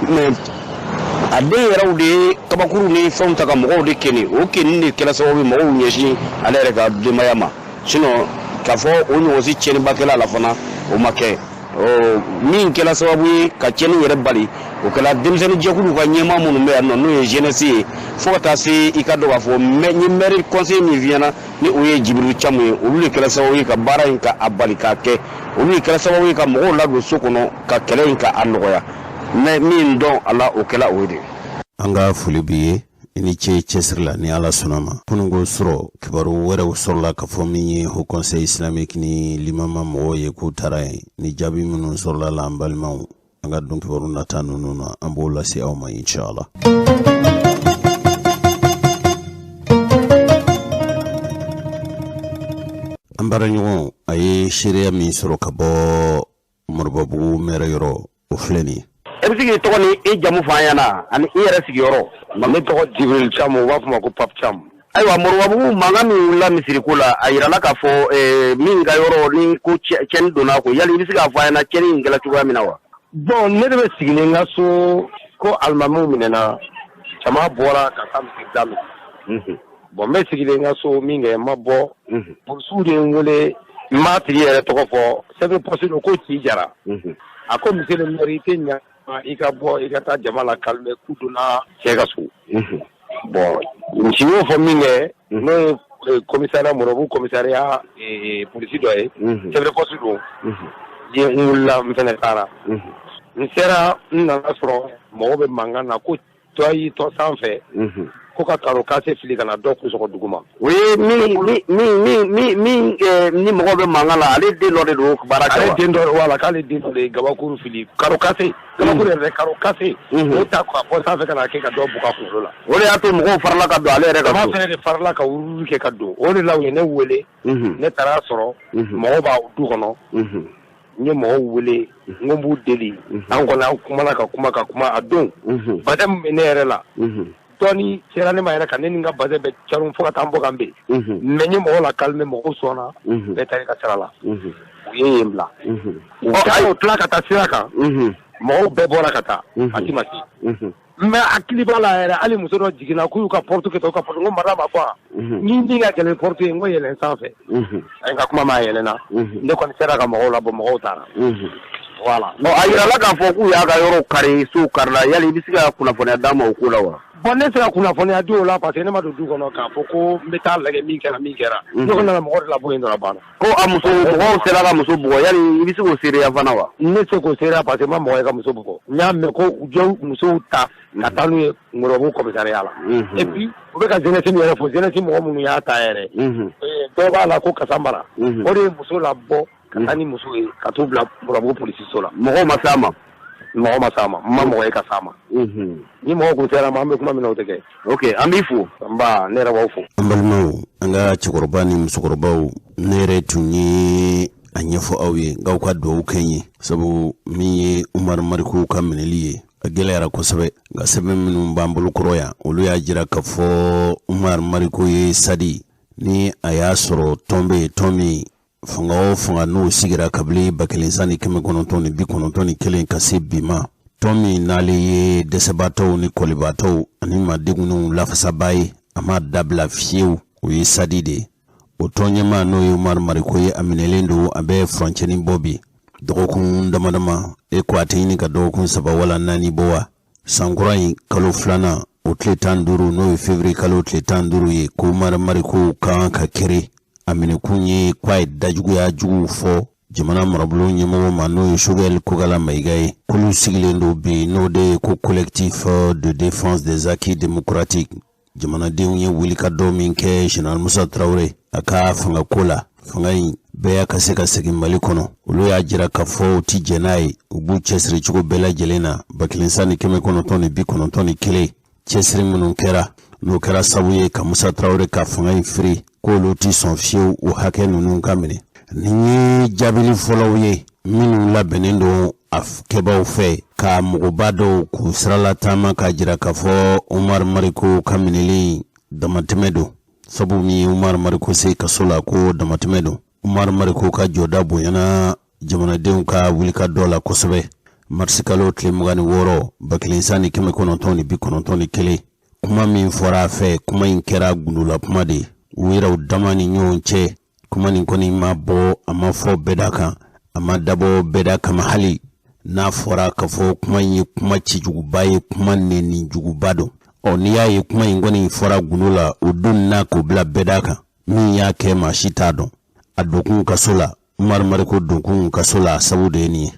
F: Mais a den yɛrɛw de ye kabakuru ni fɛnw ta ka mɔgɔw de keni. O keni de kɛra sababu ye mɔgɔw ɲɛsin ale yɛrɛ ka denbaya ma. Sinon, k'a fɔ o ɲɔgɔn si tiɲɛniba kɛla la fana, o ma kɛ. Min kɛra sababu ye ka tiɲɛni yɛrɛ bali, o kɛra denmisɛnnin jɛkuluw ka ɲɛmaa minnu bɛ yan nɔ, n'o ye jeunesse ye, fo ka taa se i ka dɔn k'a fɔ n ye maire conseiller min f'i ɲɛna, ni o ye Jibirilu Camu ye, olu de kɛra sababu ye ka baara in ka a bali k'a kɛ. Olu de kɛra sababu ye ka mɔgɔw ladon so kɔnɔ ka kɛlɛ in ka a nɔgɔya. Mais min dɔn a la, o kɛla o ye de.
A: An ka foli b'i ye, i ni ce cɛsiri la. Ni Ala sɔnna ma, kununko sɔrɔ kibaru wɛrɛw sɔrɔla k'a fɔ min ye haut conseil islamique ni limama mɔgɔw ye k'u taara yen, ni jaabi minnu sɔrɔla la, an balimaw, an ka don kibaru nata ninnu na, an b'o lase aw ma, inshallah. An baaraɲɔgɔn, a ye seereya min sɔrɔ ka bɔ Moribabugu mɛrɛ yɔrɔ, o filɛ nin ye.
F: E bɛ se k'i tɔgɔ ni i jamu fɔ an ɲɛna ani i yɛrɛ sigiyɔrɔ?
G: Ne tɔgɔ Jibril Camu, u b'a fɔ ma ko Pape Camu.
F: Ayiwa, Moribabugu, mankan min wulila misiriko la, a yirala k'a fɔ min ka yɔrɔ ni ko tiɲɛni donna a kun. Yali i bɛ se k'a fɔ an ɲɛna tiɲɛni in kɛra cogoya min na wa?
G: Bon, ne de bɛ sigilen n ka so ko alimamiw minɛna, jama bɔra ka taa misiri da minɛ. Bon, n bɛ sigilen n ka so min kɛ, n ma bɔ. Polisiw de ye n wele, n m'a tigi yɛrɛ tɔgɔ fɔ, chef de poste don, ko ci jara. A ko monsieur le maire, i tɛ ɲa i ka bɔ i ka taa jama la calmer, k'u donna cɛ ka so. Bon, misi y'o fɔ min kɛ, n'o ye commissariat, Moribabugu commissariat polisi dɔ ye, chef de poste don. Ye n wulila, n fɛnɛ taara. N sera, n nana sɔrɔ mɔgɔw bɛ mankan na ko dɔ y'i tɔ sanfɛ ko ka carreau cassé fili ka na dɔ kun sɔgɔ dugu ma.
F: O ye min min min min ni mɔgɔw bɛ mankan la, ale den dɔ de don baara kɛ wa?
G: Ale den dɔ, wala, k'ale den dɔ de ye gabakuru fili, carreau cassé, gabakuru yɛrɛ dɛ, carreau cassé, o ta ka bɔ sanfɛ ka na kɛ ka dɔ bugɔ a kunkolo la.
F: O de y'a to mɔgɔw farala ka don ale yɛrɛ ka so.
G: Jama fɛnɛ de farala ka wurudi kɛ ka don. O de la u ye ne wele. Ne taara sɔrɔ mɔgɔw b'a du kɔnɔ. N ye mɔgɔw wele, n ko n b'u deli. An kɔni an kumana ka kuma ka kuma a don. Bada min bɛ ne yɛrɛ la. Dɔɔni sera ne ma yɛrɛ ka ne ni n ka bazɛn bɛɛ caron fo ka taa n bɔ ka n bin. Mais n ye mɔgɔw la calmer, mɔgɔw sɔnna, bɛɛ taara i ka sira la, u ye yen bila. U taara, u tila ka taa sira kan, mɔgɔw bɛɛ bɔra ka taa, a ti ma se. Mais hakili b'a la yɛrɛ, hali muso dɔ jiginna k'u y'u ka porte kɛ tan, u ka porte. N ko madame, a fɔ ni min ka gɛlɛn porte ye, n ko yɛlɛn sanfɛ. A ye n ka kuma ma, a yɛlɛnna. Ne kɔni sera ka mɔgɔw labɔ, mɔgɔw taara, voilà.
F: Ɔ, a yirala k'a fɔ k'u y'a ka yɔrɔ kari, sow karila. Yali i bɛ se ka kunnafoniya d'a ma o ko la wa?
G: Bon, ne se ka kunnafoniya di o la, parce que ne ma don du kɔnɔ k'a fɔ ko n bɛ taa lajɛ min kɛra, min kɛra. Ne kɔni nana mɔgɔ de labɔ yen dɔrɔn, a banna.
F: Ko a muso, mɔgɔw sera ka muso bugɔ, yali i bɛ se k'o seereya fana wa?
G: Ne se k'o seereya, parce que n ma mɔgɔ ye ka muso bugɔ. N y'a mɛn ko u jɔ musow ta ka taa n'u ye Moribabugu commissariat la. Et puis u bɛ ka jeunesse min yɛrɛ fɔ, jeunesse mɔgɔ minnu y'a ta yɛrɛ, dɔw b'a la ko Kasambara, o de ye muso labɔ ka taa ni muso ye ka t'u bila Moribabugu polisiso la.
F: Mɔgɔw ma s'a ma?
G: Mɔgɔ ma s'a ma, n ma mɔgɔ ye ka s'a ma. Ni mɔgɔ kun sera ma, an bɛ kuma min na, o tɛ kɛ.
F: Ok, an b'i fo.
G: Nba, ne yɛrɛ b'aw fo.
A: An balimaw, an ka cɛkɔrɔba ni musokɔrɔbaw, ne yɛrɛ tun ye a ɲɛfɔ aw ye nk'aw ka dugawu kɛ n ye, sabu min ye Umaru Mariko ka minɛli ye, a gɛlɛyara kosɛbɛ. Nka sɛbɛn minnu b'an bolo kɔrɔ yan, olu y'a jira k'a fɔ Umaru Mariko ye sadi ni a y'a sɔrɔ tɔn bɛ yen, tɔn min fanga o fanga n'o sigira kabini 1991 ka se bi ma, tɔn min n'ale ye dɛsɛbaatɔw ni kɔlibaatɔw ani maadegunnenw lafasabaa ye, a ma dabila fiyewu, o ye sadi de ye. O tɔn ɲɛmaa, n'o ye Umaru Mariko ye, a minɛlen don, a bɛ furancɛnin bɔ bi, dɔgɔkun dama dama. E ko a tɛ ɲini ka dɔgɔkun 3 wala 4 bɔ wa? Sankura in kalo filanan o tile 15, n'o ye février kalo tile 15 ye, ko Umaru Mariko kan ka kere. A minɛkun ye k'a ye dajuguya juguw fɔ jamana marabolo ɲɛmɔgɔ ma, n'o ye Choguel Kokalla Maïga ye. Kulu sigilen don bi, n'o de ye ko Collectif de défense des acquis démocratiques. Jamanadenw ye wulikajɔ min kɛ général Musa Tarawele a ka fangako la, fanga in bɛɛ y'a ka se ka segin Mali kɔnɔ, olu y'a jira k'a fɔ u ti jɛn n'a ye, u b'u cɛsiri cogo bɛɛ lajɛlen na. 1991 cɛsiri minnu kɛra, n'o kɛra sabu ye ka Musa Tarawele ka fanga in firi, k'olu ti sɔn fiyewu o hakɛ ninnu ka minɛ. Nin ye jaabili fɔlɔw ye minnu labɛnnen don a kɛbaw fɛ ka mɔgɔba dɔw k'u sirala taama k'a jira k'a fɔ Umaru Mariko ka minɛli damatɛmɛ don, sabu min ye Umaru Mariko se kaso la, ko damatɛmɛ don. Umaru Mariko ka jɔda bonyana jamanadenw ka wulikajɔ la kosɛbɛ. Marisikalo tile 26 1991, kuma min fɔra a fɛ, kuma in kɛra gundola kuma de ye u yɛrɛw dama ni ɲɔgɔn cɛ. Kuma nin kɔni ma bɔ, a ma fɔ bɛda kan, a ma dabɔ bɛda kama. Hali n'a fɔra k'a fɔ kuma in ye kuma cɛjuguba ye, kuma nɛnijuguba don. Ɔ, n'i y'a ye kuma in kɔni fɔra gundo la, o don n'a k'o bila bɛda kan, min y'a kɛ, maa si t'a dɔn. A donkun kaso la, Umaru Mariko donkun kaso la, sabu de ye nin ye.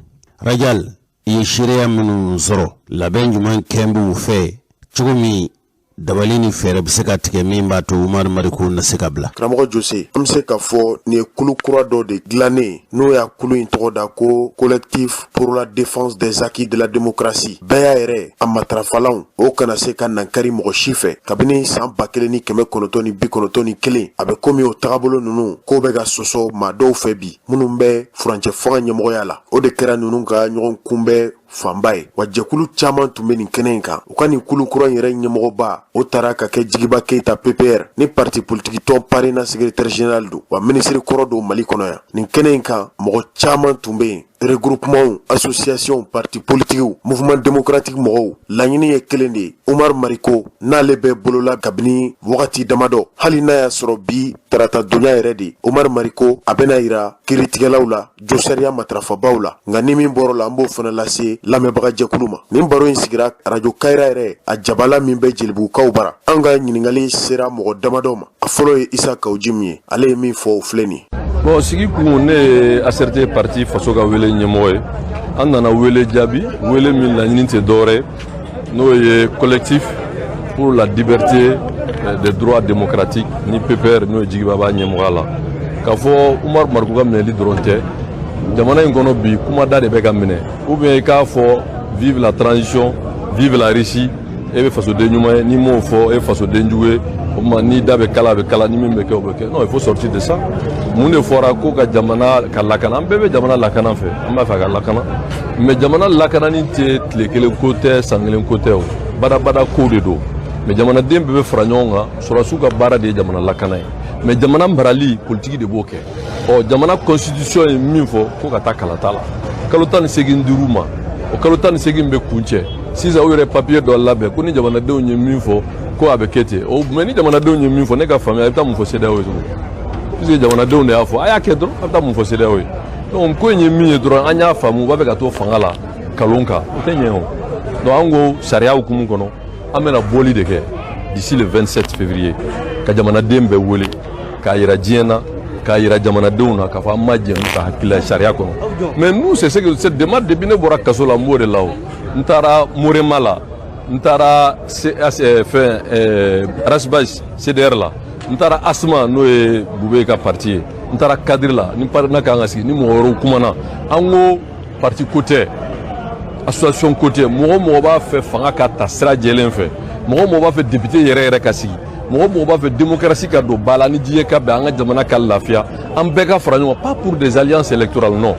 A: Rajal, i ye seereya minnu sɔrɔ, labɛn jumɛn kɛ b'u fɛ cogo min dabali ni fɛɛrɛ bɛ se ka tigɛ min b'a to Umaru Mariko na se ka bila?
H: Karamɔgɔ Jose, an bɛ se k'a fɔ nin ye kulu kura dɔ de dilannen, n'o y'a kulu in tɔgɔ da ko Collectif pour la défense des acquis de la démocratie. Bɛɛ y'a yɛrɛ a matarafalanw, o kana se ka nankari mɔgɔ si fɛ. Kabini san 1991, a bɛ komi o tagabolo ninnu k'o bɛ ka sɔsɔ maa dɔw fɛ bi, minnu bɛ furancɛ fanga ɲɛmɔgɔya la. O de kɛra ninnu ka ɲɔgɔn kunbɛn fanba ye. Wa jɛkulu caman tun bɛ nin kɛnɛ in kan. U ka nin kulu kura in yɛrɛ ɲɛmɔgɔba, o taara ka kɛ Jigiba Keyita, PPR ni parti politiki tɔn PARENA secrétaire général don, wa minisiri kɔrɔ don Mali kɔnɔ yan. Nin kɛnɛ in kan, mɔgɔ caman tun bɛ yen: regroupement, association, parti politique, mouvement démocratique mɔgɔw. Laɲini ye kelen de ye: Umar Mariko n'ale bɛ bolola kabini wagati damadɔ, hali n'a y'a sɔrɔ bi tarata donya yɛrɛ de, Umar Mariko a bɛna yira kiiritigɛlaw la, josariya matarafabaw la. Nka ni min bɔr'o la, an b'o fana lase lamɛnbagajɛkulu ma. Nin baro in sigira Arajo Kayira yɛrɛ a jabala min bɛ Jelibugukaw bara. An ka ɲininkali sera mɔgɔ damadɔ ma. A fɔlɔ ye Isa Kawu Jim ye. Ale ye min fɔ, o filɛ nin ye.
I: Bon, sigi kun, ne ye ACRT parti Faso ka Wele ɲɛmɔgɔ ye. An nana wele jaabi, wele min laɲini tɛ dɔwɛrɛ ye, n'o ye Collectif pour la liberté des droits démocratiques ni PPR, n'o ye Jigiba b'a ɲɛmɔgɔya la. K'a fɔ Umaru Mariko ka minɛli dɔrɔn tɛ, jamana in kɔnɔ bi, kumada de bɛ ka minɛ, ou bien i k'a fɔ vive la transition, vive la Russie, e bɛ fasoden ɲuman ye, n'i m'o fɔ, e fasoden jugu ye. O tuma n'i da bɛ kala, a bɛ kala, ni min bɛ kɛ, o bɛ kɛ. Non, il faut sortir de ça. Mun de fɔra? Ko ka jamana ka lakana. An bɛɛ bɛ jamana lakana fɛ, an b'a fɛ a ka lakana, mais jamana lakanani tɛ tile kelen ko tɛ, san kelen ko tɛ, o badabada ko de don. Mais jamanaden bɛɛ bɛ fara ɲɔgɔn kan, sɔrɔdasiw ka baara de ye jamana lakana ye, mais jamana marali, politiki de b'o kɛ. Ɔ, jamana constitution ye min fɔ ko ka taa kalata la kalo 18 dir'u ma, o kalo 18 bɛ kun cɛ. Sisan u yɛrɛ papiye dɔ labɛn ko ni jamanadenw ye min fɔ ko a bɛ kɛ ten. O mais ni jamanadenw ye min fɔ, ne ka faamuya, a bɛ taa mun fɔ CEDEAO ye tugun? Puisque jamanadenw de y'a fɔ, a y'a kɛ dɔrɔn, a bɛ taa mun fɔ CEDEAO ye? Donc ko in ye min ye dɔrɔn, an y'a faamu, u b'a fɛ ka to fanga la kalon kan, o tɛ ɲɛ o. Donc an ko sariya hukumu kɔnɔ, an bɛna bɔli de kɛ d'ici le 27 février, ka jamanaden bɛɛ wele k'a yira diɲɛ na, k'a yira jamanadenw na k'a fɔ an ma jɛn n'u ka hakilila ye sariya kɔnɔ. Mais nous, c'est ce que cette demande, depuis ne bɔra kaso la, n b'o de la. O n taara Morema la, n taara fɛn Ras Bath CDR la, n taara ASMA, n'o ye Bube ka parti ye, n taara cadre la ni partenaire kan ka sigi ni mɔgɔ wɛrɛw kumana. An ko parti ko tɛ, association ko tɛ, mɔgɔ mɔgɔ b'a fɛ fanga ka ta sira jɛlen fɛ, mɔgɔ mɔgɔ b'a fɛ député yɛrɛ yɛrɛ ka sigi, mɔgɔ mɔgɔ b'a fɛ démocratie ka don ba la, ni diɲɛ ka bɛn, an ka jamana ka lafiya, an bɛɛ ka fara ɲɔgɔn, pas pour des alliances électorales, non.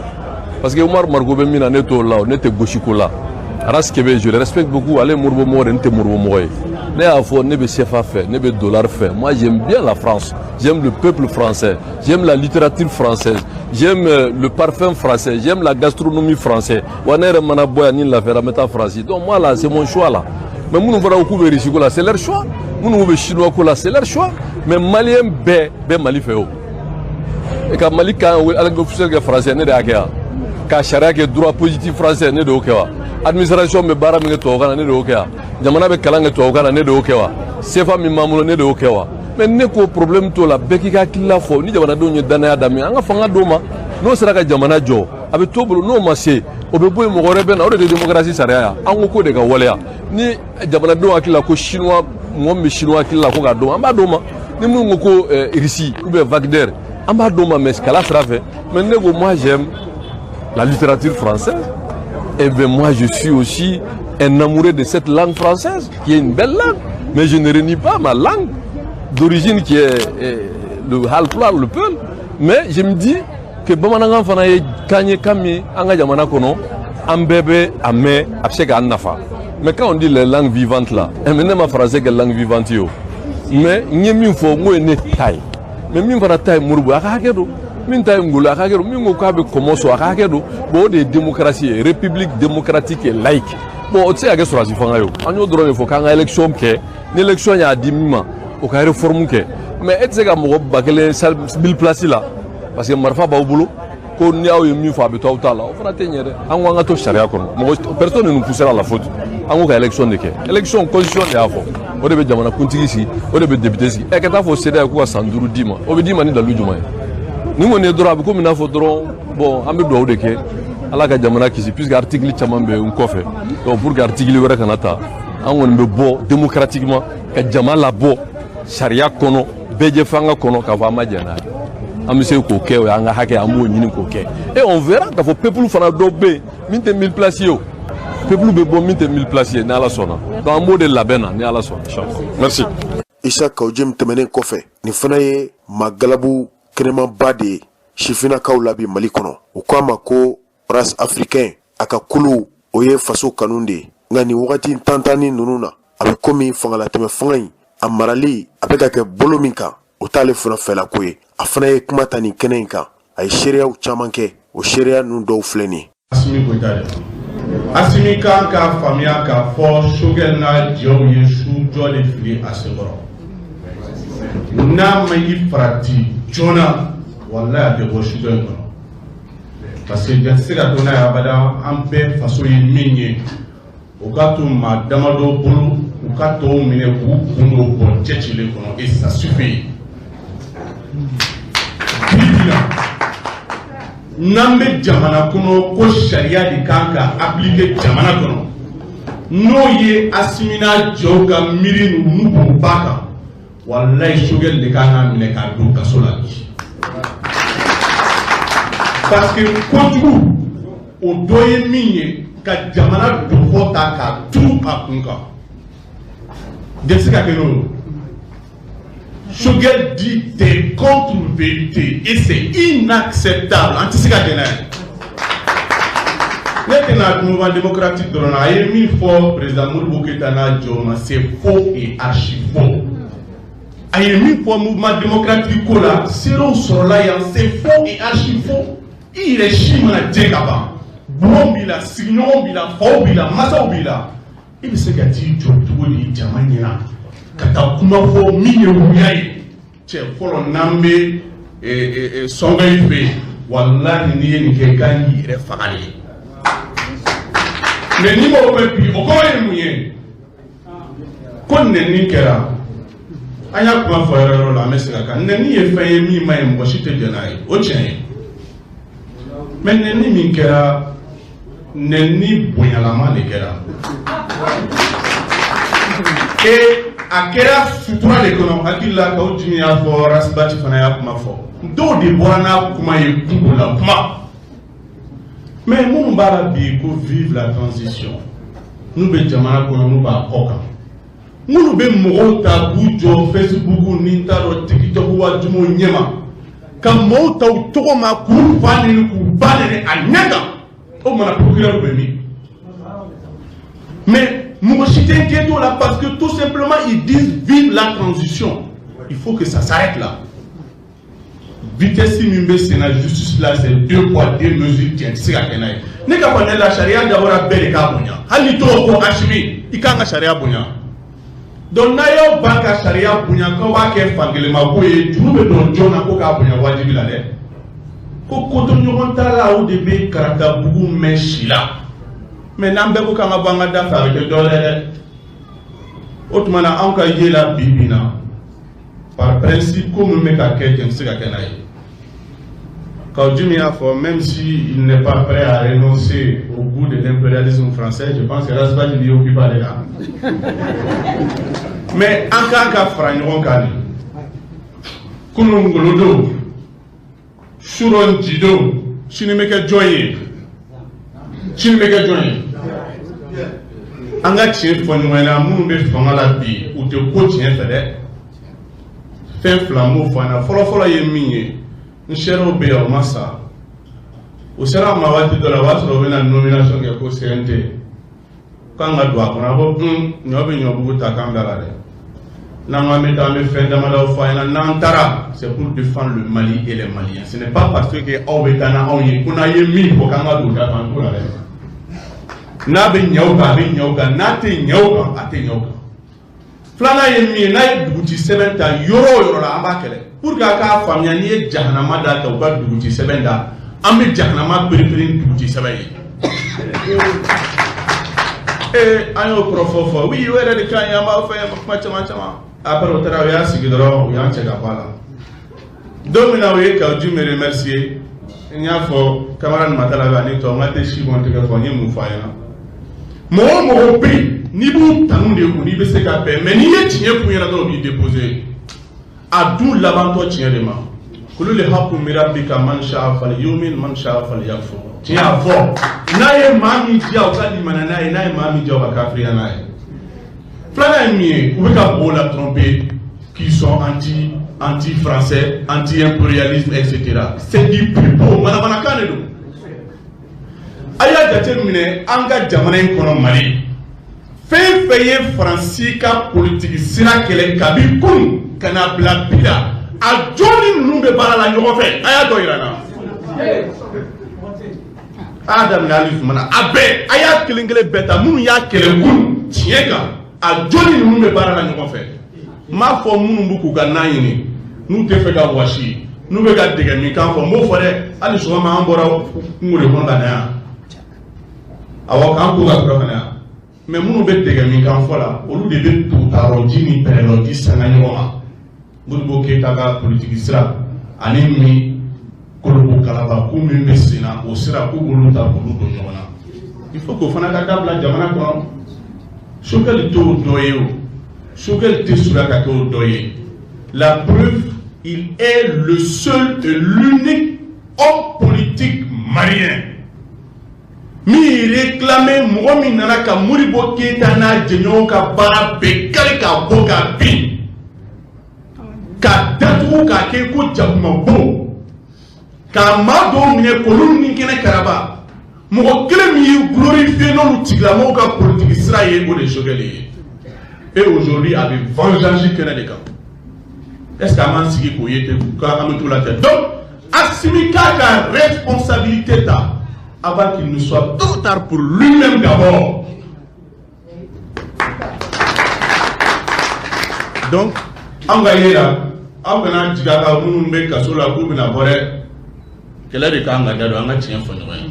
I: Parce que Umaru Mariko bɛ min na, ne t'o la o, ne tɛ gosi ko la. Aras Kebe, je le respecte beaucoup, ale ye Modibo mɔgɔ de, ne tɛ Modibo mɔgɔ ye. Ne y'a fɔ, ne bɛ CFA fɛ, ne bɛ dollar fɛ. Moi, j'aime bien la France, j'aime le peuple français, j'aime la littérature française, j'aime le parfum français, j'aime la gastronomie française. Wa ne yɛrɛ mana bɔ yan ni lafiyara, n bɛ taa France. Donc moi là, c'est mon choix là. Mais minnu fana ko k'u bɛ Russie ko la, c'est leur choix. Minnu bɛ chinois ko la, c'est leur choix. Mais malien bɛɛ bɛ Mali fɛ o. E ka Mali kan langue officielle kɛ français, ne de y'a kɛ yan. Ka sariya kɛ droit positif français, ne de y'o kɛ wa? Administration bɛ baara min kɛ tubabukan na, ne de y'o kɛ wa? Jamana bɛ kalan kɛ tubabukan na, ne de y'o kɛ wa? CFA min b'an bolo, ne de y'o kɛ wa? Mais ne ko problème t'o la, bɛɛ k'i ka hakilila fɔ. Ni jamanadenw ye danaya da min, an ka fanga d'o ma, n'o sera ka jamana jɔ, a bɛ t'o bolo. N'o ma se, o bɛ bɔ yen, mɔgɔ wɛrɛ bɛ na. O de ye démocratie sariya ye. An ko k'o de ka waleya. Ni jamanadenw hakili la ko chinois, mɔgɔ min bɛ chinois hakili la ko k'a d'o ma, an b'a d'o ma. Ni minnu ko ko Russie ou bien Wagner, an b'a d'o ma, mais kala sira fɛ. Mais ne ko, moi, j'aime la littérature française et bien moi, je suis aussi un amoureux de cette langue française qui est une belle langue, mais je ne renie pas ma langue d'origine qui est le halpulaar, le peul. Mais je me dis que bamanankan fana ye kan ye, kan min an ka jamana kɔnɔ, an bɛɛ bɛ a mɛn, a bɛ se k'an nafa. Mais quand on dit les langues vivantes là, eh, mais ne ma français kɛ langue vivante ye o. Mais n ye min fɔ, n ko ye ne ta ye, mais min fana ta ye Modibo, a ka hakɛ don. Min ta ye Ngolo, a ka hakɛ don. Min ko k'a bɛ kɔmɔ sɔn, a ka hakɛ don. Bon, o de ye démocratie ye, république démocratique et laïque. Bon, o tɛ se ka kɛ sɔrɔdasi fanga ye o. An y'o dɔrɔn de fɔ k'an ka élection kɛ. Ni élection y'a di min ma, o ka réforme kɛ. Mais e tɛ se ka mɔgɔ 1000 1000 place la, parce que marifa b'aw bolo, ko ni aw ye min fɔ, a bɛ to aw ta la, o fana tɛ ɲɛ dɛ. An ko an ka to sariya kɔnɔ. Mɔgɔ, personne ne nous poussera à la faute. An ko ka élection de kɛ. Élection, constitution de y'a fɔ, o de bɛ jamana kuntigi sigi, o de bɛ député sigi. Ɛ, ka taa fɔ CEDEAO k'u ka san 5 d'i ma, o bɛ d'i ma ni dalilu jumɛn ye? Nin kɔni ye dɔrɔn, a bɛ komi n'a fɔ dɔrɔn, bon, an bɛ dugawu de kɛ, Ala ka jamana kisi, puisque article caman bɛ n kɔfɛ. Donc pour que article wɛrɛ kana ta, an kɔni bɛ bɔ démocratiquement ka jama labɔ sariya kɔnɔ, bɛɛ fanga kɔnɔ, k'a fɔ an ma jɛn n'a ye. An bɛ se k'o kɛ, o y'an ka hakɛ, an b'o ɲini k'o kɛ. Et on verra k'a fɔ peuple fana dɔw bɛ yen min tɛ 1000 places ye. O peuple bɛ bɔ min tɛ 1000 places ye, ni Ala sɔnna. Donc an b'o de labɛn na, ni Ala sɔnna, inchallah. Merci.
H: Isa Kaw Jim tɛmɛnen kɔfɛ, nin fana ye magalabu kɛnɛmanba de ye sifinnakaw la bi Mali kɔnɔ. U ko a ma ko race africain. A ka kulu, o ye faso kanu de ye. Nka nin wagati tantanni ninnu na, a bɛ komi fangalatɛmɛ fanga in, a marali a bɛ ka kɛ bolo min kan, o t'ale fana fɛlako ye. A fana ye kuma ta nin kɛnɛ in kan, a ye seereyaw caman kɛ. O seereya ninnu dɔw filɛ nin ye.
J: Asimi Goyita de, Asimi kan k'a faamuya k'a fɔ Choguel n'a jɛw ye sujɔ de fili a senkɔrɔ. N'a ma i farati joona, walayi, a tɛ bɔ sujɔ in kɔnɔ, parce que jɛn tɛ se ka to n'a ye abada. An bɛɛ faso ye min ye, o ka to maa damadɔ bolo, u ka tɔw minɛ k'u kun don bɔn cɛcilen kɔnɔ, et ça suffit. Bi bi na, n'an bɛ jamana kɔnɔ ko sariya de kan ka appliquer jamana kɔnɔ, n'o ye Asimi n'a jɔw ka miiri ninnu b'o ba kan, walayi, Choguel de kan k'a minɛ k'a don kaso la bi, parce que kojugu o dɔ ye min ye ka jamana dofɔ ta k'a turu a kun kan, de tɛ se ka kɛ n'o ye. Choguel dit des contre-vérités et c'est inacceptable. An tɛ se ka jɛn n'a ye. Ne tɛ tɛna mouvement démocratique dɔrɔn na, a ye min fɔ président Modibo Keyita n'a jɔw ma, c'est faux et archi faux. A ye min fɔ mouvement démocratique ko la, seerew sɔrɔla yan, c'est faux et archi faux. I yɛrɛ si mana jɛ ka ban, bulon b'i la, sigiɲɔgɔnw b'i la, faw b'i la, masaw b'i la, i bɛ se ka t'i jɔ cogo di jama ɲɛna ka taa kuma fɔ min ye wuya ye? Cɛ fɔlɔ, n'an bɛ Sɔngayi fɛ yen, walahi, n'i ye nin kɛ, i kan k'i yɛrɛ faga de. Mais n'i m'o mɛn bi, o kɔrɔ ye mun ye? Ko nɛni kɛra. An y'a kuma fɔ yɔrɔ yɔrɔ la, an bɛ segin a kan. Nɛni ye fɛn ye min ma ɲi, mɔgɔ si tɛ jɛn n'a ye, o tiɲɛ ye. Mais nɛni min kɛra, nɛni bonyalama de kɛra et a kɛra sutura de kɔnɔ. Hakili la, Kawu Jimi y'a fɔ, Rasibati fana y'a kuma fɔ, dɔw de bɔra n'a kuma ye kungo la kuma. Mais minnu b'a la bi ko vive la transition, n'u bɛ jamana kɔnɔ, n'u b'a kɔ kan, minnu bɛ mɔgɔw ta k'u jɔ Facebook ni n t'a dɔn TikTok wa jumɛnw ɲɛma, ka mɔgɔw ta u tɔgɔ ma k'u fa neni, k'u ba neni a ɲɛ kan, o mana procureur bɛ min? Mais mɔgɔ si tɛ inquiété o la, parce que tout simplement ils disent vive la transition. Il faut que ça s'arrête là. Vitesse min bɛ sen na justice la, c'est deux poids deux mesures. Tiɲɛ tɛ se ka kɛ n'a ye. Ne ka faamuya la, sariya dabɔra bɛɛ de k'a bonya. Hali ni tɔgɔ ko Asimi, i kan ka sariya bonya. Donc n'a y'aw ban ka sariya bonya, k'aw b'a kɛ fankelenma ko ye, juru bɛ don jɔn na ko k'a bonya wajibi la dɛ? Ko kotoɲɔgɔn t'a la, o de bɛ karatabugu mɛn si la. Mais n'an bɛɛ ko k'an ka bɔ an ka da fɛ, a bɛ kɛ dɔ wɛrɛ dɛ. O tuma na, anw ka ye la bi bi in na, par principe, ko min bɛ ka kɛ, jɛn tɛ se ka kɛ n'a ye. Kaou Djim y'a fɔ, même si il n'est pas prêt à renoncer au goût de l'impérialisme français, je pense que Ras Bath b'i occupé ale la. Mais an kan ka fara ɲɔgɔn kan de. Kunun ngolo don, surɔ jidenw, sini bɛ kɛ jɔn ye? Sini bɛ kɛ jɔn ye? An ka tiɲɛ fɔ ɲɔgɔn ɲɛna, minnu bɛ fanga la bi, u tɛ ko tiɲɛ fɛ dɛ. Fɛn fila m'o fɔ an na. Fɔlɔfɔlɔ ye min ye, n seerew bɛ yan, o ma sa. O sera a ma waati dɔ la, o b'a sɔrɔ u bɛna nomination kɛ ko CNT k'an ka don a kɔnɔ. A ko un, ɲɔ bɛ ɲɔbugu ta k'an bila la dɛ. N'an ko an bɛ taa, an bɛ fɛn damadɔ fɔ an ɲɛna. N'an taara, c'est pour défendre le Mali et les Maliens. Ce n'est pas parce que aw bɛ taa n'anw ye ko n'a ye min fɔ k'an ka don da fɛ, an t'o la dɛ. N'a bɛ ɲɛ o kan, a bɛ ɲɛ o kan. N'a tɛ ɲɛ o kan, a tɛ ɲɛ o kan. Filanan ye min ye, n'a ye duguti sɛbɛn ta yɔrɔ o yɔrɔ la, an b'a kɛlɛ pour que a k'a faamuya. N'i ye jahanama da ta, u ka duguti sɛbɛn da, an bɛ jahanama perepere ni duguti sɛbɛn ye. Ee, an y'o kɔrɔfɔ fɔ, oui, o yɛrɛ de ka ɲi, an b'aw fɛ yan, kuma caman caman. Après o taara, u y'a sigi dɔrɔn, u y'an cɛ ka bɔ a la. Don min na u ye Kaou Djim remercier, n y'a fɔ camarade Matala bɛ ani tɔ, n ka tɛ si bɔn tigɛ fɔ. N ye mun fɔ a ɲɛna? Mɔgɔ o mɔgɔ bɛ yen n'i b'u tanu de kun, n'i bɛ se ka bɛn, mais n'i ye tiɲɛ f'u ɲɛna dɔrɔn, u b'i déposer. A dun labantɔ tiɲɛ de ma. Kulul haqqu min rabbika man sha'a falyu'min man sha'a falyakfur. Tiɲɛ a fɔ, n'a ye maa min diya, o ka limaniya n'a ye, n'a ye maa min diya, o ka kafiriya n'a ye. Filanan ye min ye, u bɛ ka mɔgɔw la tromper qu'ils sont anti français, anti impérialisme, etc. C'est du pipeau, manamanakan de don. A y'a jate minɛ, an ka jamana in kɔnɔ, Mali, fɛn fɛn ye Faransi ka politiki sira kɛlɛ kabi kunun ka na bila bi la, a jɔn ni ninnu bɛ baara la ɲɔgɔn fɛ. A y'a dɔ yira n na. A y'a daminɛ hali Zumana, a bɛɛ, a y'a kelen kelen bɛɛ ta, minnu y'a kɛlɛ kunun tiɲɛ kan, a jɔn ni ninnu bɛ baara la ɲɔgɔn fɛ. N m'a fɔ minnu b'u k'u ka nan ɲini, n'u tɛ fɛ ka wɔsi, n'u bɛ ka dɛgɛ min kan fɔ, n b'o fɔ dɛ. Hali sɔgɔma, an bɔra kungo de kɔnɔ ka na yan, awɔ, k'an ko ka sɔrɔ ka na yan. Mais minnu bɛ dɛgɛ min kan fɔ la, olu de bɛ totarɔji ni pɛrɛlɔji sanga ɲɔgɔn ma. Modibo Keyita ka politiki sira ani min kolobo kalaba ko min bɛ sen na, o sira k'u b'olu ta k'olu don ɲɔgɔn na. Il faut k'o fana ka dabila jamana kɔnɔ. Choguel t'o dɔ ye, o Choguel tɛ surunya ka kɛ o dɔ ye. La preuve, il est le seul et l'unique homme politique malien min réclamé, mɔgɔ min nana ka Modibo Keyita n'a jɛɲɔgɔn ka baara bɛɛ kari k'a bɔ k'a bin, k'a datugu, k'a kɛ ko jakumabo, k'a maa dɔw minɛ k'olu ni kɛnɛ karaba. Mɔgɔ kelen min y'i glorifié n'olu tigilamɔgɔw ka politiki sira ye, o de ye Choguel ye. Et aujourd'hui, a bɛ vengeance kɛnɛ de kan. Est ce que an b'an sigi k'o ye ten, k'an bɛ t'o la ten? Donc Assimi k'a ka responsabilité ta avant qu'il ne soit trop tard pour lui-même d'abord. Donc anw ka ye la, aw kana jigin a kan minnu bɛ kaso la k'u bɛna bɔ dɛ. Kɛlɛ de kan ka da don, an ka tiɲɛ fɔ ɲɔgɔn ye.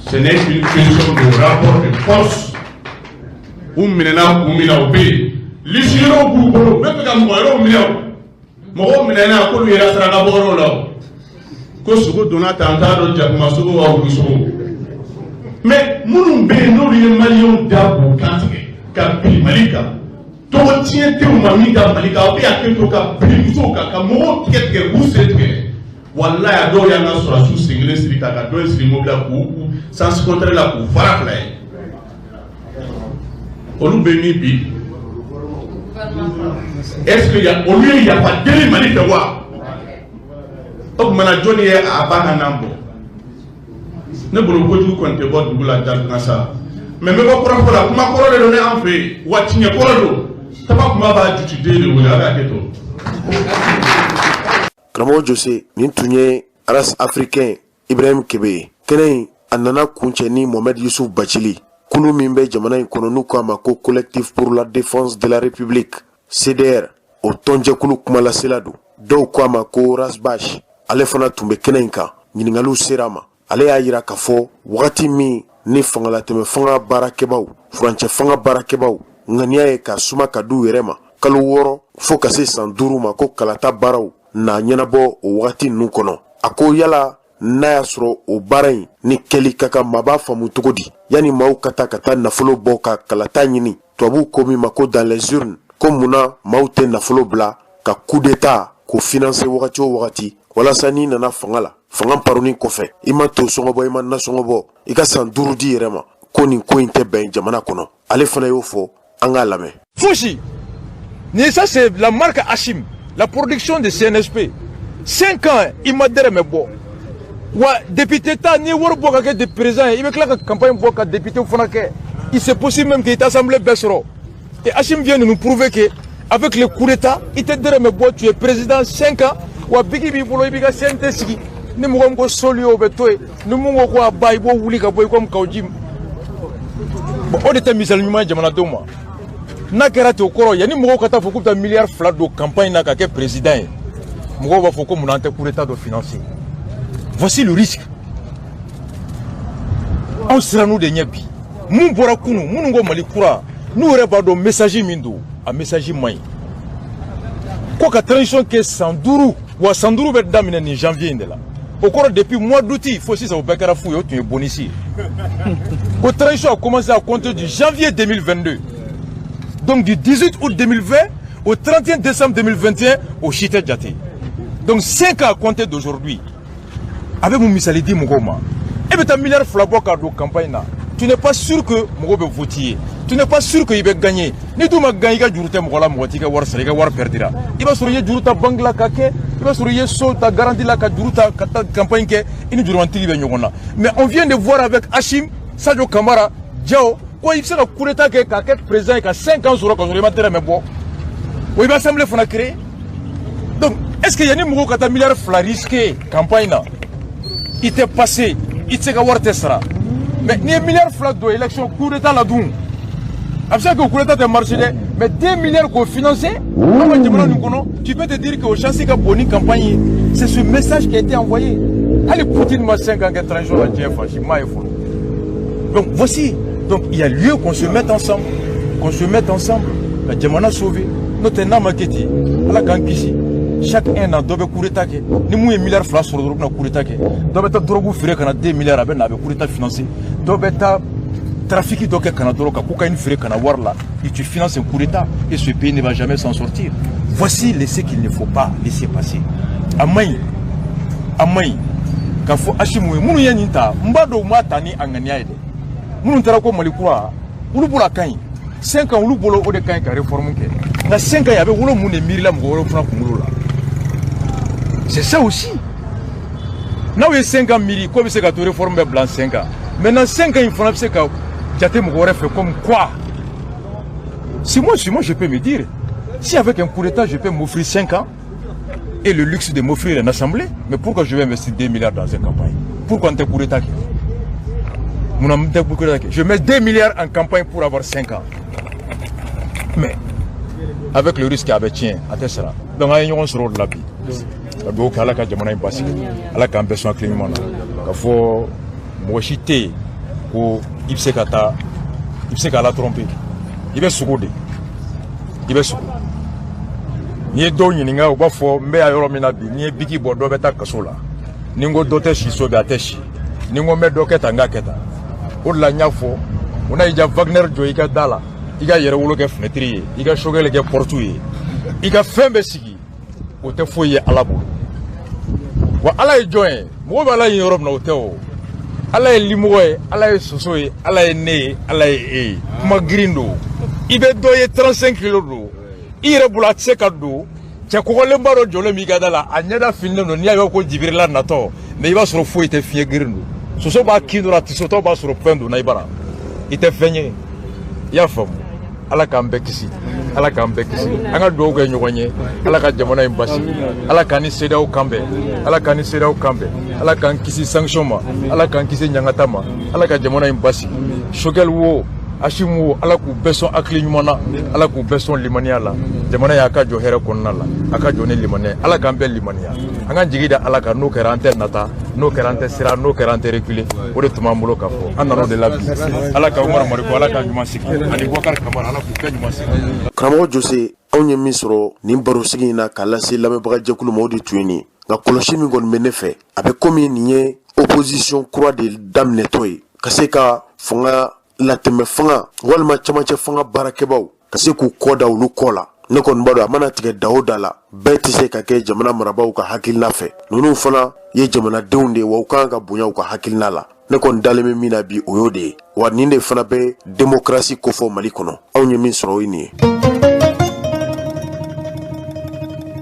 J: Ce n'est qu'une question de rapport de force. U minɛna kun min na, u bɛ yen, liste wɛrɛw b'u bolo, u bɛ fɛ ka mɔgɔ wɛrɛw minɛ. O mɔgɔw minɛna k'olu yɛrɛ saraka bɔyɔrɔw la, o ko sogo donna tan, t'a dɔn jakuma sogo wa wulu sogo. Mais minnu bɛ yen, n'olu ye maliyɛnw da k'u kan tigɛ ka bin Mali kan, tɔgɔ tiɲɛ tɛ u ma min ka Mali kan, aw bɛ hakili to ka bin musow kan, ka mɔgɔw tigɛ tigɛ k'u sen tigɛ. Walayi, a dɔw y'an ka sɔrɔdasiw sen kelen siri ta ka dɔ in siri mobili la k'u sens contraire la k'u fara fila ye. Olu bɛ min bi, est ce que ya olu ye yafa deli Mali fɛ wa? O tuma na, jɔnni ye a ba ka nan bɔ? Ne bolo, kojugu kɔni tɛ bɔ dugu la daduga sa. Mais n bɛ bɔ kɔrɔfɔ la, kuma kɔrɔ de don ne an fɛ yen, wa tiɲɛ kɔrɔ don. Taba kuma b'a jutiden de wele, a bɛ hakɛ to.
H: Karamɔgɔ Jose, nin tun ye Ras Africain Ibrahim Kebe ye. Kɛnɛ in a nana kuncɛ ni Mohamed Yusuf Bacili, kulu min bɛ jamana in kɔnɔ n'u k'a ma ko Collectif pour la défense de la République, CDR, o tɔnjɛkulu kumalasela don. Dɔw ko a ma ko Rasbash. Ale fana tun bɛ kɛnɛ in kan. Ɲininkaliw sera a ma. Ale y'a yira k'a fɔ wagati min ni fangalatɛmɛ fanga baarakɛbaw, furancɛ fanga baarakɛbaw ŋaniya ye ka suma ka d'u yɛrɛ ma kalo 6 fo ka se san 5 ma, ko kalata baaraw na ɲɛnabɔ o wagati ninnu kɔnɔ. A ko yala n'a y'a sɔrɔ o baara in ni kɛli ka kan, maa b'a faamu cogo di yanni maaw ka taa ka taa nafolo bɔ ka kalata ɲini, tubabuw ko min ma ko dans les urnes, ko munna maaw tɛ nafolo bila ka coup d'état k'o financer wagati o wagati, walasa n'i nana fanga la, fanga paroni kɔfɛ, i ma to sɔngɔ bɔ, i ma nasɔngɔ bɔ, i ka san 5 di yɛrɛ ma, ko nin ko in tɛ bɛn jamana kɔnɔ. Ale fana y'o fɔ, an k'a lamɛn.
I: Fosi ni, ça c'est la marque Hachim, la production de CNSP. 5 ans, i ma dɛrɛmɛ bɔ. Wa député ta, n'i ye wari bɔ ka kɛ de président ye, i bɛ tila ka campagne bɔ ka député fana kɛ. Il c'est possible même que i tɛ assemblée bɛɛ sɔrɔ. Et Hachim vient de nous prouver que avec le coup d'état, i tɛ dɛrɛmɛ bɔ, tu es président 5 ans. Wa bigi b'i bolo, i b'i ka CNT sigi. Ni mɔgɔ min ko soli, o bɛ to yen. Ni mun ko ko a ba, i b'o wuli ka bɔ yen comme Kaou Djim. Bon, o de tɛ misali ɲuman ye jamanadenw ma. N'a kɛra ten, o kɔrɔ yanni mɔgɔw ka taa fɔ k'u bɛ taa miliyari 2 don campagne na ka kɛ président ye, mɔgɔw b'a fɔ ko munna an tɛ coup d'état dɔ financer. Voici le risque. Anw sirann'u de ɲɛ bi. Mun bɔra kunun, minnu ko Mali kura, n'u yɛrɛ b'a dɔn message min don, a message man ɲi. Ko ka transition kɛ san 5, wa san 5 bɛ daminɛ nin janvier in de la. O kɔrɔ, depuis mois d'août fo sisan, o bɛɛ kɛra fu ye, o tun ye bonus ye. Ko transition a commencé à compter du janvier 2022, donc du 18 août 2020 au 31 décembre 2021, o si tɛ jate. Donc 5 ans à compter d'aujourd'hui. A bɛ mun misali di mɔgɔw ma? E bɛ taa miliyari 2 bɔ k'a don campagne na, tu n'es pas sûr que mɔgɔw bɛ voter ye, tu n'es pas sûr que i bɛ gagner. Ni dun ma gagner, i ka juru tɛ mɔgɔ la, mɔgɔ t'i ka wari sara, i ka wari perdira. I b'a sɔrɔ i ye juru ta banque la ka kɛ, i b'a sɔrɔ i ye so ta garantie la ka juru ta ka taa campagne kɛ, i ni jurumantigi bɛ ɲɔgɔn na. Mais on vient de voir avec Hachim, Sadio Kamara, Diao, ko i bɛ se ka coup d'état kɛ k'a kɛ président ye ka 5 ans sɔrɔ ka sɔrɔ i ma dɛrɛmɛ bɔ, o i bɛ assemblée fana créer. Donc est ce que yanni mɔgɔw ka taa miliyari 2 risquer campagne na, i tɛ passé, i tɛ se ka wari tɛ sara. Mais n'i ye miliyari 2 don élection coup d'état la dun, a bɛ se ka kɛ o coup d'état tɛ marché dɛ, mais 2 milliards k'o financer an ka jamana nin kɔnɔ, tu peux te dire que o chance ka bon ni campagne ye. C'est ce message qui a été envoyé. Hali Poutine ma 5 ans kɛ transition la diɲɛ fan si m'a ye fɔlɔ. Donc voici. Donc il y a lieu qu'on se mette ensemble, qu'on se mette ensemble ka jamana sauver. N'o tɛ, n'a ma kɛ ten, Ala k'an kisi, chaque un an dɔ bɛ coup d'état kɛ. Ni mun ye miliyari 2 sɔrɔ dɔrɔn, u bɛna coup d'état kɛ. Dɔ bɛ taa drogue feere ka na 2 milliards, a bɛ na, a bɛ coup d'état financer. Dɔ bɛ taa trafic dɔ kɛ ka na dɔrɔn ka cocaïne feere ka na wari la, et tu finances un coup d'état, et ce pays ne va jamais s'en sortir. Voici les ce qu'il ne faut pas laisser passer. A man ɲi, a man ɲi k'a fɔ Asimu ye. Minnu ye nin ta, n b'a dɔn u m'a ta ni a ŋaniya ye dɛ. Minnu taara ko Mali kura, olu bolo a ka ɲi. 5 ans, olu bolo o de ka ɲi ka réforme kɛ. Nka 5 ans, a bɛ wolo mun de miiri la mɔgɔ wɛrɛw fana kunkolo la? C'est ça aussi. N'aw ye 5 ans miiri k'o bɛ se ka to réforme bɛ bila 5 ans,
K: Maintenant, 5 ans in fana bɛ se ka jate mɔgɔ wɛrɛ fɛ comme quoi. Si moi je peux me dire, si avec un coup d'état je peux m'offrir 5 ans et le luxe de m'offrir une assemblée, mais pourquoi je vais investir 2 milliards dans une campagne? Pourquoi on tɛ coup d'état kɛ? Mun na n tɛ coup d'état kɛ? Je mets 2 milliards en campagne pour avoir 5 ans, mais avec le risque a bɛ tiɲɛ, a tɛ sara. Donc an ye ɲɔgɔn sɔrɔ o de la bi, ka dugawu kɛ Ala ka jamana in basigi, Ala k'an bɛɛ sɔn hakili ɲuman na, ka fɔ mɔgɔ si tɛ yen ko i bɛ se ka taa, i bɛ se k'Ala tromper. I bɛ sogo de, i bɛ sogo. N'i ye dɔw ɲininka, u b'a fɔ n bɛ yan yɔrɔ min na bi, n'i ye biki bɔ, dɔ bɛ taa kaso la. Ni n ko dɔ tɛ si so bi, a tɛ si. Ni n ko n bɛ dɔ kɛ tan, n k'a kɛ tan. O de la n y'a fɔ o n'a y'i diya, Wagner jɔ i ka da la, i ka yɛrɛwolo kɛ fenêtre ye, i ka Choguel kɛ porte ye, i ka fɛn bɛɛ sigi, o tɛ foyi ye Ala bolo. Wa Ala ye jɔn ye? Mɔgɔ bɛ Ala ye yɔrɔ min na, o tɛ o. Ala ye limɔgɔ ye, Ala ye soso ye, Ala ye ne ye, Ala ye e ye. Kuma girin don. I bɛ dɔ ye, 35 kilos don, i yɛrɛ bolo a tɛ se ka don. Cɛ kɔgɔlenba dɔ jɔlen b'i ka da la, a ɲɛda finilen don, n'i y'a ye ko Jibirila natɔ, mais i b'a sɔrɔ foyi tɛ, fiɲɛ girin don. Soso b'a kin dɔrɔn, a tisotɔ b'a sɔrɔ fɛn donna i bara, i tɛ fɛn ye. I y'a faamu? Ala k'an bɛɛ kisi, Ala k'an bɛɛ kisi. An ka dugawu kɛ ɲɔgɔn ye, Ala ka jamana in basigi, Ala k'an ni CEDEAO kan bɛn, Ala k'an ni CEDEAO kan bɛn, Ala k'an kisi sanction ma, Ala k'an kisi ɲangata ma, Ala ka jamana in basigi. Choguel wo, Assimi wo, Ala k'u bɛɛ sɔn hakili ɲuman na, Ala k'u bɛɛ sɔn limaniya la. Jamana y'a ka jɔ hɛrɛ kɔnɔna la, a ka jɔ ni limaniya. Ala k'an bɛɛ limaniya, an k'an jigi da Ala kan. N'o kɛra, an tɛ nata, n'o kɛra, an tɛ siran, n'o kɛra, an tɛ reculer. O de tun b'an bolo k'a fɔ, an nana o de la bi. Ala ka Umaru Mariko, Ala ka ɲuman sigi, ani Bubakari Kamara, Ala k'u bɛɛ ɲuman sigi.
H: Karamɔgɔ Jose, anw ye min sɔrɔ nin barosigi in na k'a lase lamɛnbagajɛkulu ma, o de tun ye nin. Nka kɔlɔsi min kɔni bɛ ne fɛ, a bɛ komi nin ye opposition kura de daminɛtɔ ye, ka se ka fanga latɛmɛ fanga walima camancɛ fanga baarakɛbaw, ka se k'u kɔ da olu kɔ la. Ne kɔni b'a dɔn, a mana tigɛ da o da la, bɛɛ tɛ se ka kɛ jamana marabaaw ka hakilina fɛ. Ninnu fana ye jamanadenw de ye, wa u kan ka bonya u ka hakilina la. Ne kɔni dalen bɛ min na bi, o y'o de ye. Wa nin de fana bɛ démocratie kofɔ Mali kɔnɔ. Anw ye min sɔrɔ, o ye nin ye.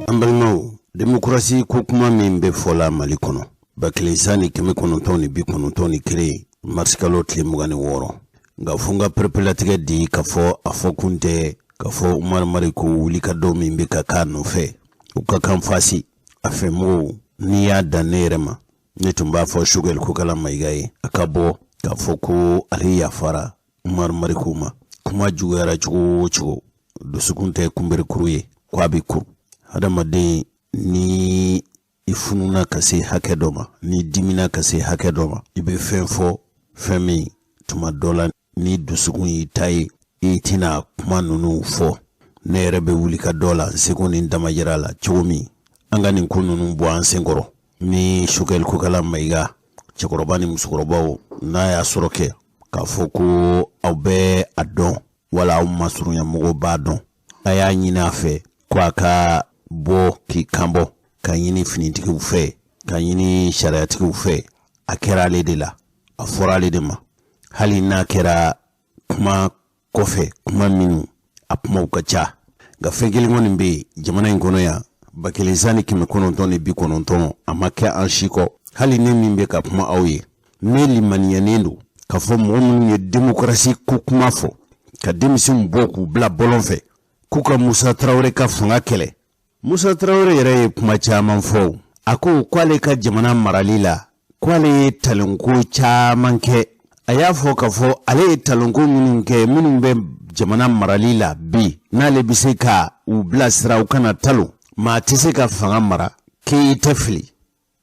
A: An balimaw, démocratie ko kuma min bɛ fɔla Mali kɔnɔ 1991 marisikalo tile 26, nka fo n ka pereperelatigɛ di k'a fɔ a fɔ kun tɛ k'a fɔ Umaru Mariko wuli ka dɔ min bɛ ka k'a nɔfɛ, u ka kan fasi a fɛ mɔgɔw. N'i y'a dan ne yɛrɛ ma, ne tun b'a fɔ Choguel Kokala Mayiga ye, a ka bɔ k'a fɔ ko ale yafara Umaru Mariko ma. Kuma juguyara cogo o cogo, dusukun tɛ kunberekuru ye ko a bɛ kuru. Hadamaden, ni i fununa ka se hakɛ dɔ ma, ni dimina ka se hakɛ dɔ ma, i bɛ fɛn fɔ, fɛn min tuma dɔ la ni dusukun y'i ta ye, i tɛna kuma ninnu fɔ. Ne yɛrɛ bɛ wuli ka dɔ la n seko ni damajira la cogo min, an ka nin ko ninnu bɔ an senkɔrɔ. Ni Choguel Kokala Mayiga, cɛkɔrɔba ni musokɔrɔbaw, n'a y'a sɔrɔ kɛ k'a fɔ ko aw bɛ a dɔn wala aw masurunya mɔgɔw b'a dɔn, a y'a ɲini a fɛ ko a ka bɔ k'i kanbɔ, ka ɲini finitigiw fɛ, ka ɲini sariyatigiw fɛ. A kɛra ale de la, a fɔra ale de ma, hali n'a kɛra kuma kɔfɛ, kuma minnu a kumaw ka ca. Nka fɛn kelen kɔni bɛ yen jamana in kɔnɔ yan, 1990, a ma kɛ an si kɔ. Hali ne min bɛ ka kuma aw ye, ne limaniyanen don k'a fɔ mɔgɔ minnu ye demokarasi ko kuma fɔ, ka denmisɛnw bɔ k'u bila bɔlɔn fɛ k'u ka Musa Tarawele ka fanga kɛlɛ. Musa Tarawele yɛrɛ ye kuma caman fɔ. A ko k'ale ka jamana marali la, k'ale ye talonko caman kɛ. A y'a fɔ k'a fɔ ale ye talonko minnu kɛ, minnu bɛ jamana marali la bi, n'ale bɛ se ka u bilasira u kana talon. Maa tɛ se ka fanga mara k'i tɛ fili.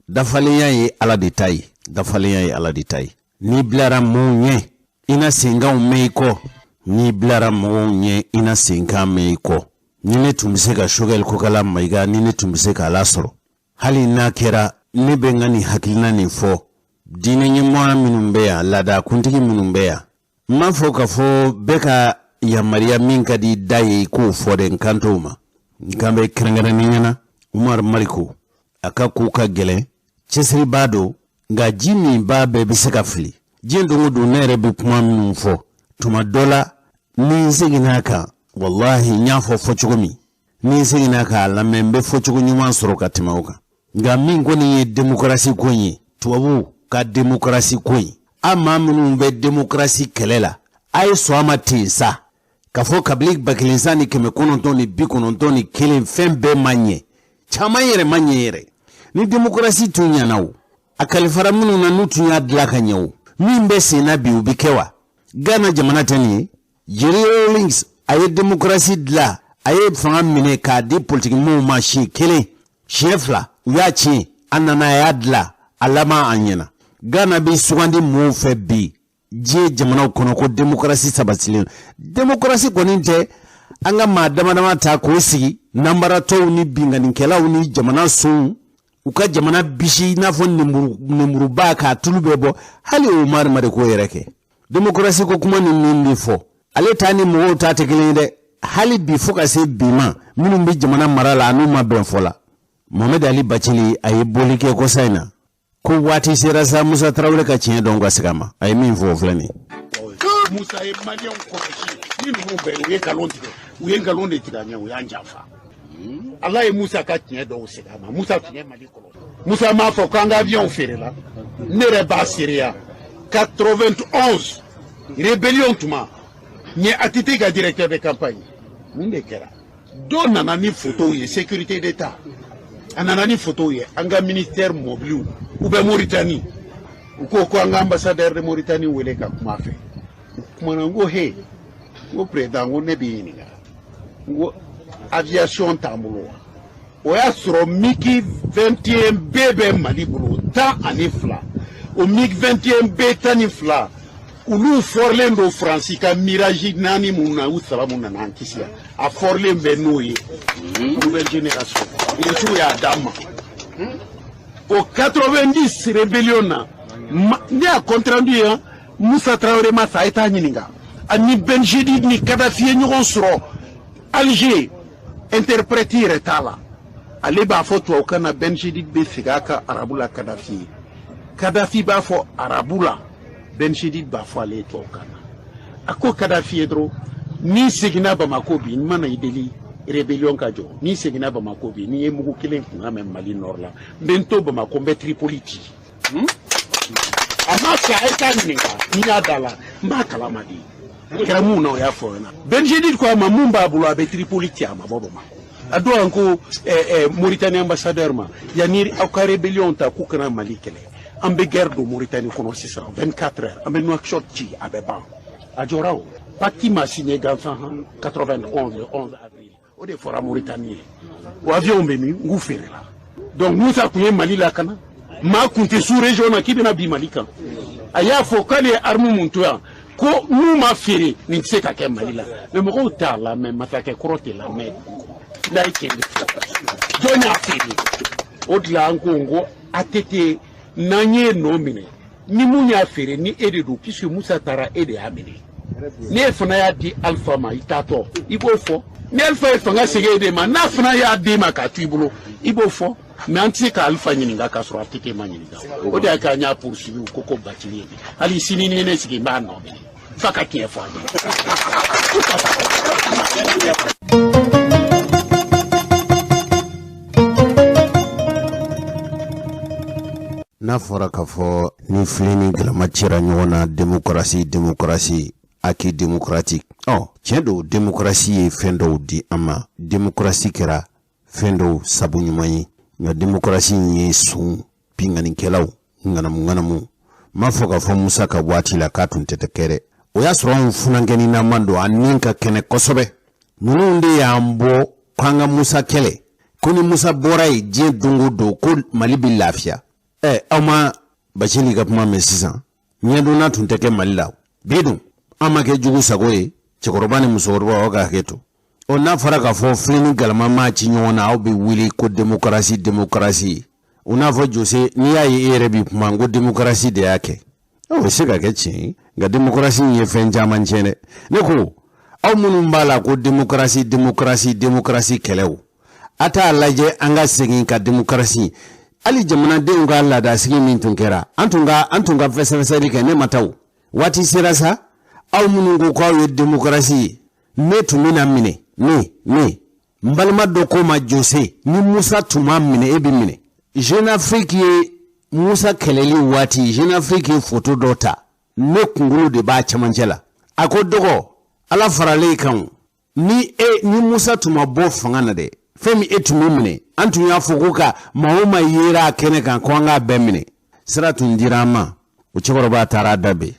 A: Dafalenya ye Ala de ta ye, dafalenya ye Ala de ta ye. N'i bilara mɔgɔw ɲɛ, i na senkanw mɛn i kɔ. N'i bilara mɔgɔw ɲɛ, i na senkan mɛn i kɔ. Ni ne tun bɛ se ka Choguel Kokala Mayiga, ni ne tun bɛ se k'a lasɔrɔ, hali n'a kɛra ne bɛ n ka nin hakilina nin fɔ diinɛ ɲɛmɔgɔ minnu bɛ yan, laada kuntigi minnu bɛ yan, n m'a fɔ k'a fɔ bɛɛ ka yamaruya min ka di da ye i k'o fɔ dɛ, n kan t'o ma. N kan bɛ kɛrɛnkɛrɛnnenya na Umaru Mariko, a ka ko ka gɛlɛn, cɛsiribaa don, nka ji min b'a bɛɛ bɛ se ka fili. Diɲɛ don o don, ne yɛrɛ bɛ kuma minnu fɔ, tuma dɔ la ni n seginna a kan, walahi n y'a fɔ fɔcogo min, ni n seginna k'a lamɛn, n bɛ fɔcogo ɲuman sɔrɔ ka tɛmɛ o kan. Nka min kɔni ye demokarasi ko in ye, tubabuw ka demokarasi ko in, A maa minnu bɛ demokarasi kɛlɛ la, a ye sɔn a ma ten sa k'a fɔ kabili 1991 fɛn bɛɛ ma ɲɛ, caman yɛrɛ ma ɲɛ yɛrɛ. Ni demokarasi tun ɲɛna o, a kalifara minnu na n'u tun y'a dilan ka ɲɛ o, min bɛ sen na bi o bɛ kɛ wa? Ghana jamana tɛ nin ye. Jerry Rawlings a ye demokarasi dilan, a ye fanga minɛ k'a di politikimɔgɔw ma siɲɛ kelen, siɲɛ fila, u y'a tiɲɛ, a nana a y'a dilan, a laban a ɲɛna. Ghana bɛ sugandi mɔgɔw fɛ bi diɲɛ jamanaw kɔnɔ ko demokarasi sabatilen. Demokarasi kɔni tɛ an ka maa dama dama ta k'o sigi nanbaratɔw ni binkannikɛlaw ni jamana sonw u ka jamana bisi i n'a fɔ nemuruba k'a tulu bɛɛ bɔ. Hali Umaru ma de k'o yɛrɛ kɛ. Demokarasi ko kuma ni min bɛ fɔ, ale ta ni mɔgɔw ta tɛ kelen ye dɛ. Hali bi fo ka se bi ma, minnu bɛ jamana mara la, n'u ma bɛn fɔ la. Mohamed Ali Bacili a ye bɔli kɛ kɔsa in na ko waati sera sa Musa Tarawele ka tiɲɛ dɔn ka segin a ma. A ye min fɔ o filɛ nin ye.
L: Musa ye maliyɛnw kɔlɔsi ni ninnu bɛɛ u ye nkalon tigɛ, u ye nkalon de tigɛ a ɲɛ, u y'an janfa. Ala ye Musa ka tiɲɛ dɔw segin a ma. Musa tun ye Mali kɔlɔsi. Musa m'a fɔ k'an ka avion feerela, ne yɛrɛ b'a seereya. 91 rébellion tuma, n ye ATT ka directeur de campagne. Mun de kɛra? Dɔ nana ni photow ye, sécurité d'État, a nana ni photow ye an ka ministère mobiliw u bɛ Mauritanie. U ko ko an ka ambassadeur de Mauritanie wele ka kuma a fɛ. U kumana, n ko he, n ko président, n ko ne b'i ɲininka, n ko aviation t'an bolo wa? O y'a sɔrɔ MiG 21B bɛ Mali bolo, 12. O MiG 21B 12, olu fɔrilen don Faransi ka Mirage naani minnu na, u saba mun nana an kisi yan, a fɔrilen bɛ n'o ye, nouvelle génération, Irisiw y'a d'an ma. O 90 rébellion na, ne y'a compte rendu ye. Musa Tarawele ma sa, a ye taa ɲininka. Ani Ben Jedid ni Kadafi ye ɲɔgɔn sɔrɔ Alger, interprète yɛrɛ t'a la, ale b'a fɔ tubabukan na, Ben Jedid bɛ segin a kan arabu la Kadafi ye, Kadafi b'a fɔ arabu la, Ben Jedid b'a fɔ ale ye tubabukan na. A ko Kadafi ye dɔrɔn, n'i seginna Bamako bi, n mana i deli rébellion ka jɔ, n'i seginna Bamako bi, n'i ye mugu kelen kunkan mɛn Mali nord la, n bɛ n to Bamako, n bɛ Tripoli ci. A ma sa, a ye taa ɲininka, n y'a da la, n b'a kalama de. A kɛra mun na, o y'a fɔ ɲɛna. Ben Jedid ko a ma mun b'a bolo, a bɛ Tripoli ci, a ma bɔ Bamako. A don an ko Mauritanie ambassadeur ma, yanni aw ka rébellion ta k'u kana Mali kɛlɛ, an bɛ guerre don Mauritanie kɔnɔ sisan, 24 heures, an bɛ Nouakchott ci, a bɛ ban. A jɔra o pacte ma signé gansan han, 91 le 11 avril, o de fɔra Mauritanie ye. O avion bɛ min? N k'u feerela. Donc Musa tun ye Mali lakana, maa kun tɛ sous région na k'i bɛna bin Mali kan. A y'a fɔ k'ale ye arme mun to yan, ko n'u ma feere nin tɛ se ka kɛ Mali la. Mais mɔgɔw t'a lamɛn, masakɛ kɔrɔ tɛ lamɛn n'a ye tiɲɛ de fɔ. Jɔn y'a feere? O de la an ko n ko ATT n'an ye nɔ minɛ ni mun y'a feere, ni e de don, puisque Musa taara, e de y'a minɛ, n'e fana y'a di Alpha ma, i taatɔ i b'o fɔ. Ni Alpha ye fanga segin e de ma, n'a fana y'a d'e ma k'a to i bolo, i b'o fɔ. Mais an tɛ se ka Alpha ɲininka k'a sɔrɔ ATT ma ɲininka. O de y'a kɛ an y'a poursuivi. U ko ko Bacili ye, hali sini ni ne sigi, n b'a nɔ minɛ f'a ka tiɲɛ fɔ an ye.
A: N'a fɔra k'a fɔ ni filen ni galama cira ɲɔgɔn na, demokarasi, demokarasi, acquis démocratique, ɔ tiɲɛ don, demokarasi ye fɛn dɔw di an ma, demokarasi kɛra fɛn dɔw sabu ɲuman ye. Nka demokarasi in ye sun binkannikɛlaw ŋanamu ŋanamu. M'a fɔ k'a fɔ Musa ka waati la k'a tun tɛ kɛ dɛ. O y'a sɔrɔ anw funankɛninama don, an ni ka kɛnɛ kosɛbɛ. Ninnu de y'an bɔ k'an ka Musa kɛlɛ, ko ni Musa bɔra yen diɲɛ don o don, ko Mali bɛ lafiya. Ɛ, aw ma Bacili ka kuma mɛn sisan, ɲɛdonna tun tɛ kɛ Mali la. Bi dun, an ma kɛ jugu sago ye, cɛkɔrɔba ni musokɔrɔba, aw ka hakɛ to. Ɔ, n'a fɔra k'a fɔ filen ni galama maa ci ɲɔgɔn na, aw bɛ wuli ko demokarasi, demokarasi. O n'a fɔ Jose, n'i y'a ye e yɛrɛ b'i kuma ko demokarasi de y'a kɛ, o bɛ se ka kɛ tiɲɛ ye, nka demokarasi in ye fɛn caman tiɲɛ dɛ. Ne ko aw minnu b'a la ko demokarasi, demokarasi, demokarasi kɛlɛw, a t'a lajɛ an ka segin ka demokarasi, hali jamanadenw ka laadasigi min tun kɛra, an tun ka fɛsɛfɛsɛli kɛ. Ne ma taa o waati sera sa. Aw minnu ko k'aw ye demokarasi ye, ne tun bɛna minɛ. Ne n balima dɔ ko ma, Jose, ni Musa tun ma minɛ, e bɛ minɛ. Jeune Afrique ye Musa kɛlɛli waati, Jeune Afrique ye foto dɔ ta. Ne kunkolo de b'a cɛmancɛ la. A ko dɔgɔ, Ala faralen i kan, ni e ni Musa tun ma bɔ fanga na dɛ, fɛn min e tun bɛ minɛ, an tun y'a fɔ ko ka maa o maa yera a kɛnɛ kan ko an k'a bɛɛ minɛ. Sira tun dira an ma. O cɛkɔrɔba taara da bɛn,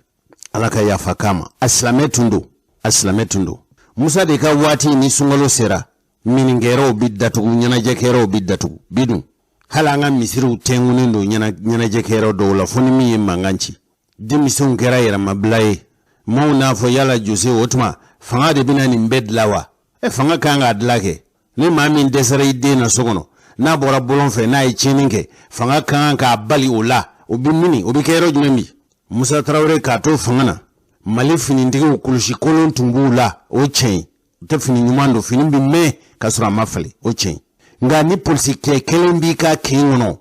A: Ala ka yafa k'a ma. A silamɛ tun don, a silamɛ tun don. Musa de ka waati ni sunkalo sera, minnikɛyɔrɔw bɛ datugu, ɲɛnajɛkɛyɔrɔw bɛ datugu. Bi dun, hali an ka misiriw tɛnkunnen don ɲɛnajɛkɛyɔrɔ dɔw la, fo ni min ye mankan ci. Denmisɛnw kɛra yɛrɛmabila ye. Maaw n'a fɔ yala Jose, o tuma fanga de bɛna nin bɛɛ dilan wa? E, fanga kan k'a dilan kɛ. Ni maa min dɛsɛra i den na so kɔnɔ, n'a bɔra bɔlɔn fɛ, n'a ye tiɲɛni kɛ, fanga ka kan k'a bali o la. O bɛ mini, o bɛ kɛ yɔrɔ jumɛn bi? Musa Tarawele k'a to fanga na, Mali finitigiw kulusi kolon tun b'u la, o tiɲɛ ye. U tɛ fini ɲuman don, fini bɛ mɛn ka sɔrɔ a ma falen, o tiɲɛ ye. Nka ni polisikɛ kelen b'i ka kin kɔnɔ,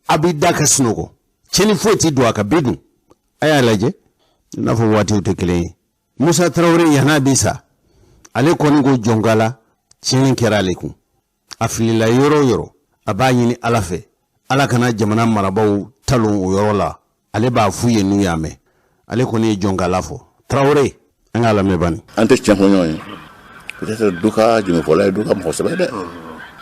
A: a b'i da ka sunɔgɔ, tiɲɛni foyi tɛ don a kan. Bi dun, a y'a lajɛ, i n'a fɔ waatiw tɛ kelen ye. Musa Tarawele yann'a bi sa, ale kɔni ko jɔnkala tiɲɛni kɛra ale kun. A filila yɔrɔ o yɔrɔ, a b'a ɲini Ala fɛ, Ala kana jamana marabaaw talon o yɔrɔ la. Ale b'a f'u ye n'u y'a mɛn. Ale kɔni ye jɔnkala fɔ. Tarawele, an k'a lamɛn bani.
M: An tɛ tiɲɛ fɔ ɲɔgɔn ye. Peut-être dɔ ka jɛmɛfɔla ye, dɔ ka mɔgɔ sɛbɛ dɛ.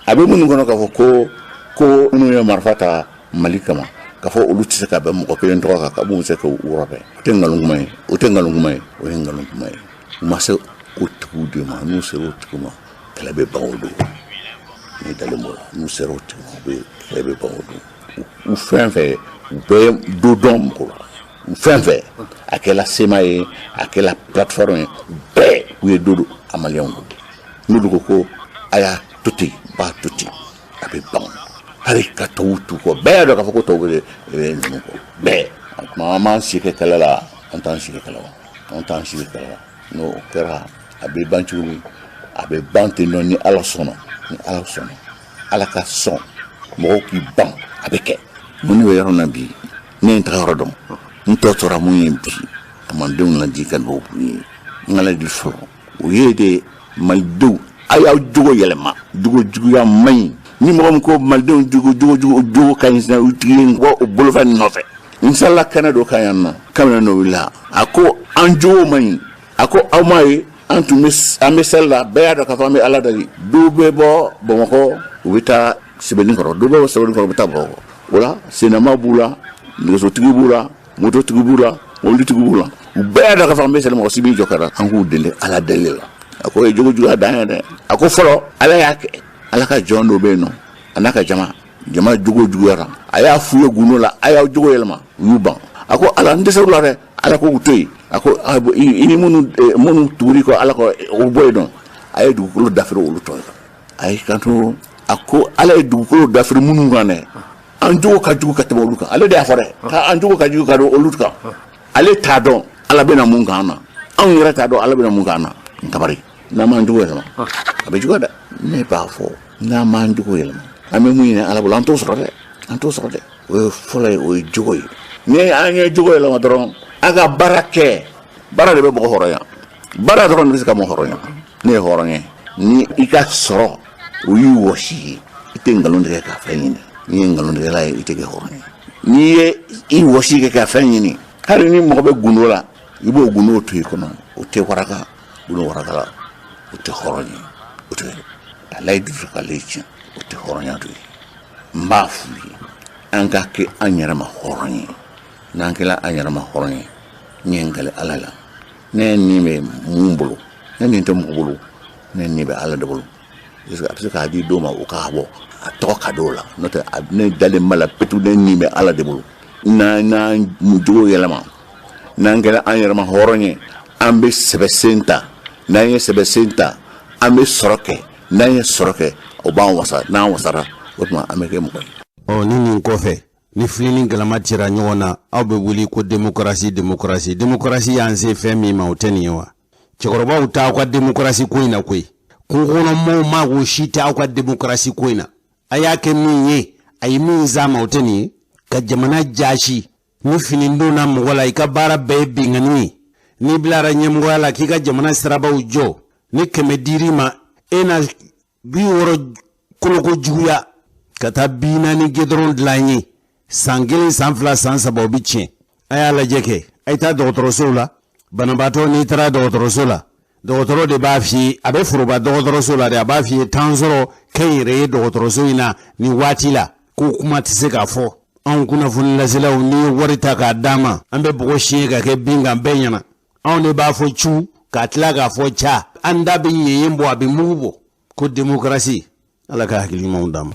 M: A bɛ minnu kɔnɔ k'a fɔ ko minnu ye marifa ta Mali kama, k'a fɔ olu tɛ se ka bɛn mɔgɔ kelen tɔgɔ kan, k'a b'u se k'u rɔbɛ. O tɛ nkalon kuma ye, o tɛ nkalon kuma ye, o ye nkalon kuma ye. U ma se o tigiw de ma, n'u sera o tigiw ma, kɛlɛ bɛ ban o don. Ne dalen b'o la, n'u sera o tigiw ma, u bɛ kɛlɛ bɛ ban o don. U fɛn fɛn, u bɛɛ dɔ dɔn mɔgɔ la. U fɛn fɛn, a kɛla CMA ye, a kɛla plateforme ye, u bɛɛ u ye dɔ don a maliyɛnw don. N'olu ko ko a y'a to ten, u b'a to ten, a bɛ ban. Hali ka tɔw t'u kɔ, bɛɛ y'a dɔn k'a fɔ ko tɔw bɛ ninnu kɔ, bɛɛ. Tuma an b'an si kɛ kɛlɛ la, an t'an si kɛ kɛlɛ la, an t'an si kɛ kɛlɛ la. N'o kɛra, a bɛ ban cogo min, a bɛ ban ten nɔ ni Ala sɔnna, ni Ala sɔnna, Ala ka sɔn mɔgɔw k'i ban, a bɛ kɛ. Mun bɛ yɔrɔ min na bi, ne ye n taga yɔrɔ dɔn, n tɔ tora mun ye bi, ka malidenw ladi ka dugawu k'u ye. N ka ladi fɔlɔ, o ye de malidenw, a y'aw jogo yɛlɛma, jogo juguya man ɲi. Ni mɔgɔ min ko malidenw jogo jogo jogo jogo ka ɲi sisan, u tigi ye bɔ o bolofɛn nɔfɛ. N salila kɛnɛ dɔ kan yan nɔ, kamalen dɔ wulila, a ko an jogo man ɲi. A ko aw m'a ye, an tun bɛ, an bɛ seli la, bɛɛ y'a dɔn k'a fɔ an bɛ Ala deli. Dɔw bɛ bɔ Bamakɔ, u bɛ taa Sebeninkɔrɔ, dɔw bɛ bɔ Sebeninkɔrɔ, u bɛ taa Bamakɔ. O la sennama b'u la, nɛgɛsotigi b'u la, mototigi b'u la, mobilitigi b'u la. U bɛɛ y'a dɔn k'a fɔ an bɛ seli, mɔgɔ si b'i jɔ ka na an k'u deli Ala deli la. A ko o ye jogo juguya dan ye dɛ. A ko fɔlɔ Ala y'a kɛ, Ala ka jɔn dɔ bɛ yen nɔ, a n'a ka jama, jama jogo juguyara. A y'a f'u ye gundo la, a y'aw jogo yɛlɛma, u y'u ban. A ko Ala, n dɛsɛr'u la dɛ. Ala ko k'u to yen. A ko i ni minnu tugur'i kɔ Ala kɔ, o bɔ yen nɔ. A ye dugukolo dafiri olu tɔ ye. A y'i kanto, a ko Ala ye dugukolo dafiri minnu kan dɛ, an jogo ka jugu ka tɛmɛ olu kan. Ale de y'a fɔ dɛ, k'an jogo ka jugu ka tɛmɛ olu kan. Ale t'a dɔn Ala bɛna mun k'an na, anw yɛrɛ t'a dɔn Ala bɛna mun k'an na. N tabari, n'an m'an jogo yɛlɛma, a bɛ juguya dɛ. Ne b'a fɔ, n'an m'an jogo yɛlɛma, an bɛ mun ɲini Ala bolo, an t'o sɔrɔ dɛ, an t'o sɔrɔ dɛ. O ye fɔlɔ ye, o ye jogo ye. Ni an ye jogo yɛlɛma dɔrɔn, an ka baara kɛ, baara de bɛ mɔgɔ hɔrɔnya, baara dɔrɔn de bɛ se ka mɔgɔ hɔrɔnya. Ne ye hɔrɔn ye, ni i ka sɔrɔ o y'i wɔsi ye, i tɛ nkalon tigɛ ka fɛn ɲini. N'i ye nkalon tigɛla ye, i tɛ kɛ hɔrɔn ye. N'i ye i wɔsi kɛ ka fɛn ɲini, hali ni mɔgɔ bɛ gundo la, i b'o gundo to i kɔnɔ, o tɛ waraka, gundo waraka la, o tɛ hɔrɔn ye, o tɛ a layidu ka le tiɲɛ, o tɛ hɔrɔnya to ye. N b'a f'u ye, an ka kɛ an yɛrɛ ma hɔrɔn ye. N'an kɛra an yɛrɛ ma hɔrɔn ye, n ye n kali Ala la, ne ni bɛ mun bolo, ne ni tɛ mɔgɔ bolo, ne ni bɛ Ala de bolo. A bɛ se k'a di dɔw ma, o k'a bɔ a tɔgɔ ka d'o la, n'o tɛ ne dalen b'a la petu, ne ni bɛ Ala de bolo. N'an jogo yɛlɛma, n'an kɛra an yɛrɛ ma hɔrɔn ye, an bɛ sɛbɛsen ta, n'an ye sɛbɛsen ta, an bɛ sɔrɔ kɛ, n'an ye sɔrɔ kɛ, o b'an wasa, n'an wasara, o tuma an bɛ kɛ mɔgɔ ye.
A: Ɔ, ni nin kɔfɛ, ni fili ni galama cira ɲɔgɔn na, aw bɛ wuli ko demokarasi, demokarasi, demokarasi y'an se fɛn min ma, o tɛ nin ye wa? Cɛkɔrɔbaw t'aw ka demokarasi ko in na koyi. Kungokɔnɔmɔgɔw mago si tɛ aw ka demokarasi ko in na. A y'a kɛ min ye, a ye min s'a ma, o tɛ nin ye. Ka jamana jaasi, ni fini donna mɔgɔ la, i ka baara bɛɛ ye binkanni ye. N'i bilara ɲɛmɔgɔya la k'i ka jamana sirabaw jɔ, ni 100 dir'i ma, e na 60 koloko juguya ka taa 40 gidɔrɔn dilan ye. San 1, san 2, san 3, o bɛ tiɲɛ. A y'a lajɛ kɛ, A ye taa dɔgɔtɔrɔsow la, banabaatɔ n'i taara dɔgɔtɔrɔso la, dɔgɔtɔrɔ de b'a f'i ye, a bɛ foroba dɔgɔtɔrɔso la dɛ, a b'a f'i ye tan sɔrɔ kɛnyɛrɛye dɔgɔtɔrɔso in na nin waati la, ko kuma tɛ se k'a fɔ. Anw kunnafoni laselaw, n'i ye wari ta k'a d'an ma, an bɛ bɔgɔ siɲɛ ka kɛ bin kan bɛɛ ɲɛna. Anw de b'a fɔ cu k'a tila k'a fɔ ca, an da bɛ ɲɛɲɛ bɔ, a bɛ mugu bɔ, ko demokarasi. Ala ka hakili ɲumanw d'an ma.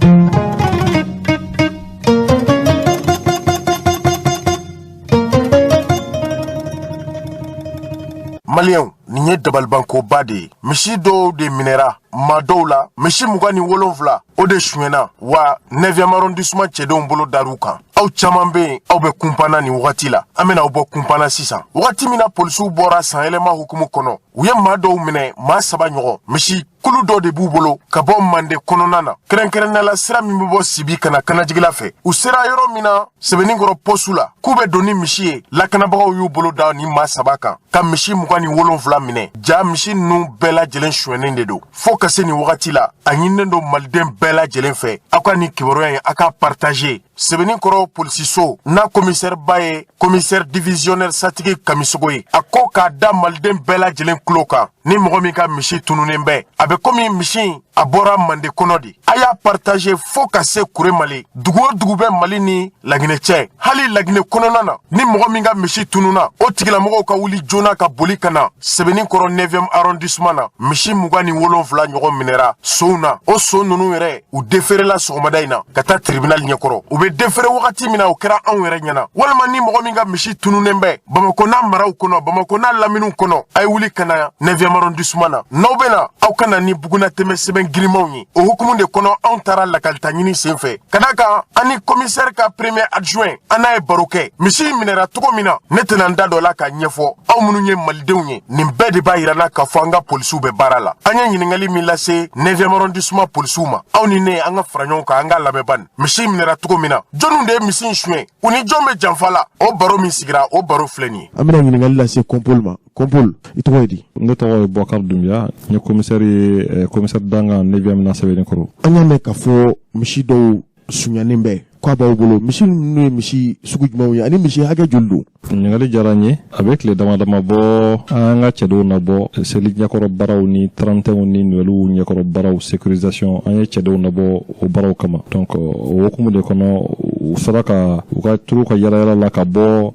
H: Maliyɛnw, nin ye dabalibankoba de ye. Misi dɔw de minɛra maa dɔw la, misi 27, o de sonyɛna wa 9e arrondissement cɛdenw bolo dar'u kan. Aw caman bɛ yen, aw bɛ kunpanna nin wagati la. An bɛna aw bɔ kunpanna sisan. Wagati min na polisiw bɔra sanyɛlɛma hukumu kɔnɔ, u ye maa dɔw minɛ, maa 3 ɲɔgɔn. Misi kulu dɔ de b'u bolo ka bɔ Mande kɔnɔna na, kɛrɛnkɛrɛnnenya la sira min bɛ bɔ Sibi ka na Kanajigila fɛ. U sera yɔrɔ min na Sɛbɛnninkɔrɔ pɔsu la k'u bɛ don ni misi ye, lakanabagaw y'u bolo da ni maa 3 kan ka misi 27 minɛ. Ja misi ninnu bɛɛ lajɛlen sonyɛnen de don. Fo ka se nin wagati la, a ɲininen don maliden bɛɛ lajɛlen fɛ, aw ka nin kibaruya in, a k'a partager. Sɛbɛnninkɔrɔ polisiso n'a commissaire ba ye commissaire divisionnaire Satigi Kamisogo ye, a ko k'a da maliden bɛɛ lajɛlen tulo kan, ni mɔgɔ min ka misi tununnen bɛ, a bɛ komi misi in a bɔra Mande kɔnɔ de. A y'a partager fo ka se Kure Mali, dugu o dugu bɛ Mali ni Laginɛ cɛ, hali Laginɛ kɔnɔna na, ni mɔgɔ min ka misi tununna, o tigilamɔgɔw ka wuli joona ka boli ka na Sɛbɛnninkɔrɔ 9e arrondissement na. Misi 27 ɲɔgɔn minɛra sow na. O so ninnu yɛrɛ, u deferela sɔgɔmada in na ka taa tribunal ɲɛkɔrɔ. U bɛ defere wagati min na, o kɛra anw yɛrɛ ɲɛna. Walima ni mɔgɔ min ka misi tununnen bɛ Bamakɔ n'a maraw kɔnɔ, Bamakɔ n'a laminiw kɔnɔ, a ye wuli ka na 9e arrondissement na. N'aw bɛ na, aw ka na ni bugunatɛmɛ sɛbɛn girimanw ye. O hukumu de kɔnɔ, anw taara lakalita ɲini sen fɛ ka da kan an ni commissaire ka premier adjoint, an n'a ye baro kɛ. Misi in minɛra cogo min na, ne tɛna n da dɔ la k'a ɲɛfɔ aw minnu ye malidenw ye. Nin bɛɛ de b'a yira n na k'a fɔ an ka polisiw bɛ baara la. An ye ɲininkali min lase 9e arrondissement polisiw ma, aw ni ne, an ka fara ɲɔgɔn kan, an k'a lamɛn bani. Misi in minɛra cogo min na, jɔnniw de ye misi in suɲɛ, u ni jɔn bɛ janfa la, o baro min sigira, o baro filɛ nin ye.
N: An bɛna ɲininkali lase Kɔnpol ma. Kɔnpol, i tɔgɔ ye di?
I: Ne tɔgɔ ye Bɔkari Dunbiya, n ye commissaire ye, commissaire dankan 9e na Sɛbɛnnikɔrɔ.
N: An y'a mɛn k'a fɔ misi dɔw sunyanen bɛ k'a b'aw bolo. Misi ninnu ye misi sugu jumɛnw ye ani misi hakɛ joli don?
I: Ɲininkali diyara n ye. A bɛ tile dama dama bɔ, an ka cɛdenw nabɔ seli ɲɛkɔrɔ baaraw ni 31 ni Noɛliw ɲɛkɔrɔ baaraw sécurisation, an ye cɛdenw nabɔ o baaraw kama. Donc o hukumu de kɔnɔ, u sera ka u ka turu ka yala yala la ka bɔ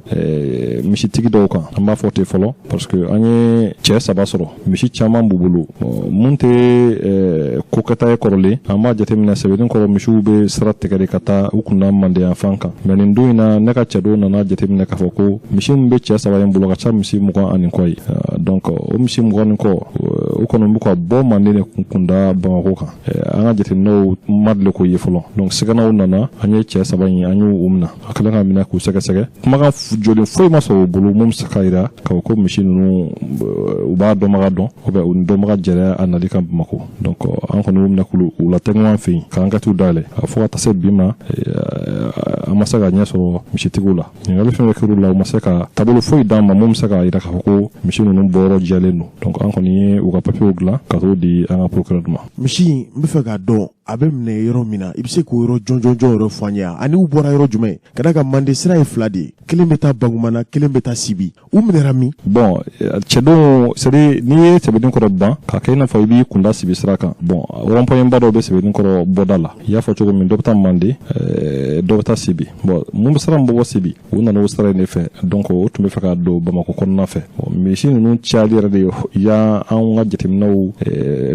I: misitigi dɔw kan. An b'a fɔ ten fɔlɔ parce que an ye cɛ 3 sɔrɔ, misi caman b'u bolo. Mun tɛ kokɛta ye kɔrɔlen, an b'a jateminɛ Sɛbɛnnikɔrɔ misiw bɛ sira tigɛ de ka taa u kunna Mande yan fan kan. Mais nin don in na, ne ka cɛdenw nana jateminɛ k'a fɔ ko misi min bɛ cɛ 3 in bolo ka ca misi 20 ani kɔ ye. Donc o misi 20 ni kɔ, o kɔni b'u ka bɔ Mande de kunda Bamakɔ kan. An ka jateminɛw ma deli k'o ye fɔlɔ. Donc sɛgɛnnaw nana, an ye cɛ 3 in, an y'u minɛ, a kɛlen ka minɛ k'u sɛgɛsɛgɛ, kumakan joli foyi ma sɔrɔ u bolo mun bɛ se k'a jira k'a fɔ ko misi ninnu u b'a dɔnbaga dɔn ou bien u ni dɔnbaga jɛra a nali kan Bamakɔ. Donc an kɔni y'u minɛ k'u latɛgɛ an fɛ yen k'an ka t'u dayɛlɛ. Fo ka taa se bi ma, an ma se ka ɲɛ sɔrɔ misitigiw la. Ɲininkali fɛn fɛn kɛr'u la, u ma se ka taabolo foyi d'an ma mun bɛ se k'a jira k'a fɔ ko misi ninnu bɔyɔrɔ jɛlen don. Donc an kɔni ye u ka papiyew dilan ka t'o di an ka procureur ma.
N: Misi in, n bɛ fɛ k'a dɔn a bɛ minɛ yɔrɔ min na, i bɛ se k'o yɔrɔ jɔnjɔnjɔn yɛrɛ fɔ an ye, ani u bɔra yɔrɔ jumɛn? Ka d'a kan Mande sira ye 2 de ye, kelen bɛ taa Bankumana, kelen bɛ taa Sibi. U minɛra min?
I: Bon, cɛdenw, c'est à dire n'i ye Sɛbɛnnikɔrɔ ban k'a kɛ i n'a fɔ i b'i kunda Sibi sira kan, bon rond-point ba dɔw bɛ Sɛbɛnnikɔrɔ bɔda la, i y'a fɔ cogo min, dɔ bɛ taa Mande, dɔ bɛ taa Sibi. Bon, mun bɛ sira min bɔ Sibi, u nana o sira in de fɛ. Donc o tun bɛ fɛ ka don Bamakɔ kɔnɔna fɛ. Misi ninnu cayali yɛrɛ de y'an ka jateminɛw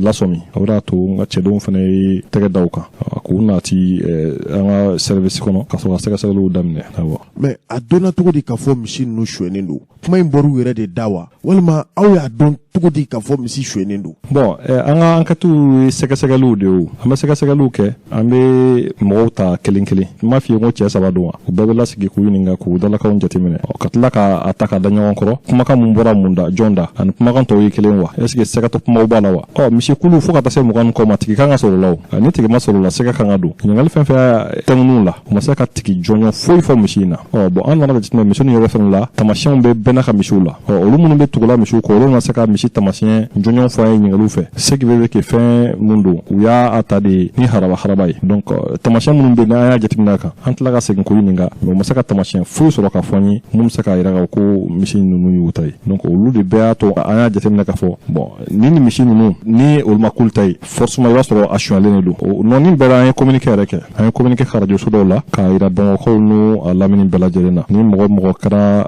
I: lasɔmi. O de y'a to n ka cɛdenw fana ye tɛgɛ da u kan k'u nati an ka service kɔnɔ ka sɔrɔ ka sɛgɛsɛgɛliw daminɛ. Awɔ.
N: Mais a dɔnna cogo di k'a fɔ misi ninnu sonyɛnen don? Kuma in bɔr'u yɛrɛ de da wa, walima aw y'a dɔn cogo di k'a fɔ misi sonyɛnen don?
I: Bon, an ka enquête ye sɛgɛsɛgɛliw de ye. O an bɛ sɛgɛsɛgɛliw kɛ, an bɛ mɔgɔw ta kelen kelen. N m'a f'i ye ko cɛ 3 don wa, u bɛɛ bɛ lasigi k'u ɲininka, k'u dalakanw jateminɛ, ka tila k'a ta k'a da ɲɔgɔn kɔrɔ, kumakan mun bɔra mun da, jɔn da, ani kumakan tɔw ye kelen wa, est ce que sɛgɛtɔ kumaw b'a la wa. Ɔ misi kulu fo ka taa se 20 ni kɔ ma, tigi kan ka sɔrɔ o la. O ni Ni tigi ma sɔrɔ o la, sɛgɛ kan ka don. Ɲininkali fɛn fɛn y'a tɛŋuniw la, u ma se ka tigi jɔnjɔn foyi fɔ misi in na. Ɔ bon, an nana jateminɛ misi ninnu yɛrɛ fɛnɛ la, tamasiyɛnw bɛ bɛɛ n'a ka misiw la. Ɔ olu minnu bɛ tugula misiw kɔ, olu ma se ka misi tamasiyɛn jɔnjɔn fɔ an ye ɲininkaliw fɛ. Ce qui veut dire que fɛn mun don, u y'a ta de ni haraba haraba ye. Donc tamasiyɛn minnu bɛ yen, n'an y'a jateminɛ a kan, an tila ka segin k'o ɲininka, mais u ma se ka tamasiyɛn foyi sɔrɔ ka fɔ an ye mun bɛ se k'a yira k'a ko misi ninnu y'u ta ye. Donc olu de bɛɛ y'a to an y'a jateminɛ k'a fɔ bon, ni misi ninnu ni olu ma k'olu ta ye, forcément i b'a sɔrɔ a sonyalen de don. O nɔni bɛɛ la, an ye communiqué yɛrɛ kɛ, an ye communiqué kɛ radio so dɔw la k'a yira Bamakɔkaw n'u a lamini bɛɛ lajɛlen na. Ni mɔgɔ mɔgɔ kɛra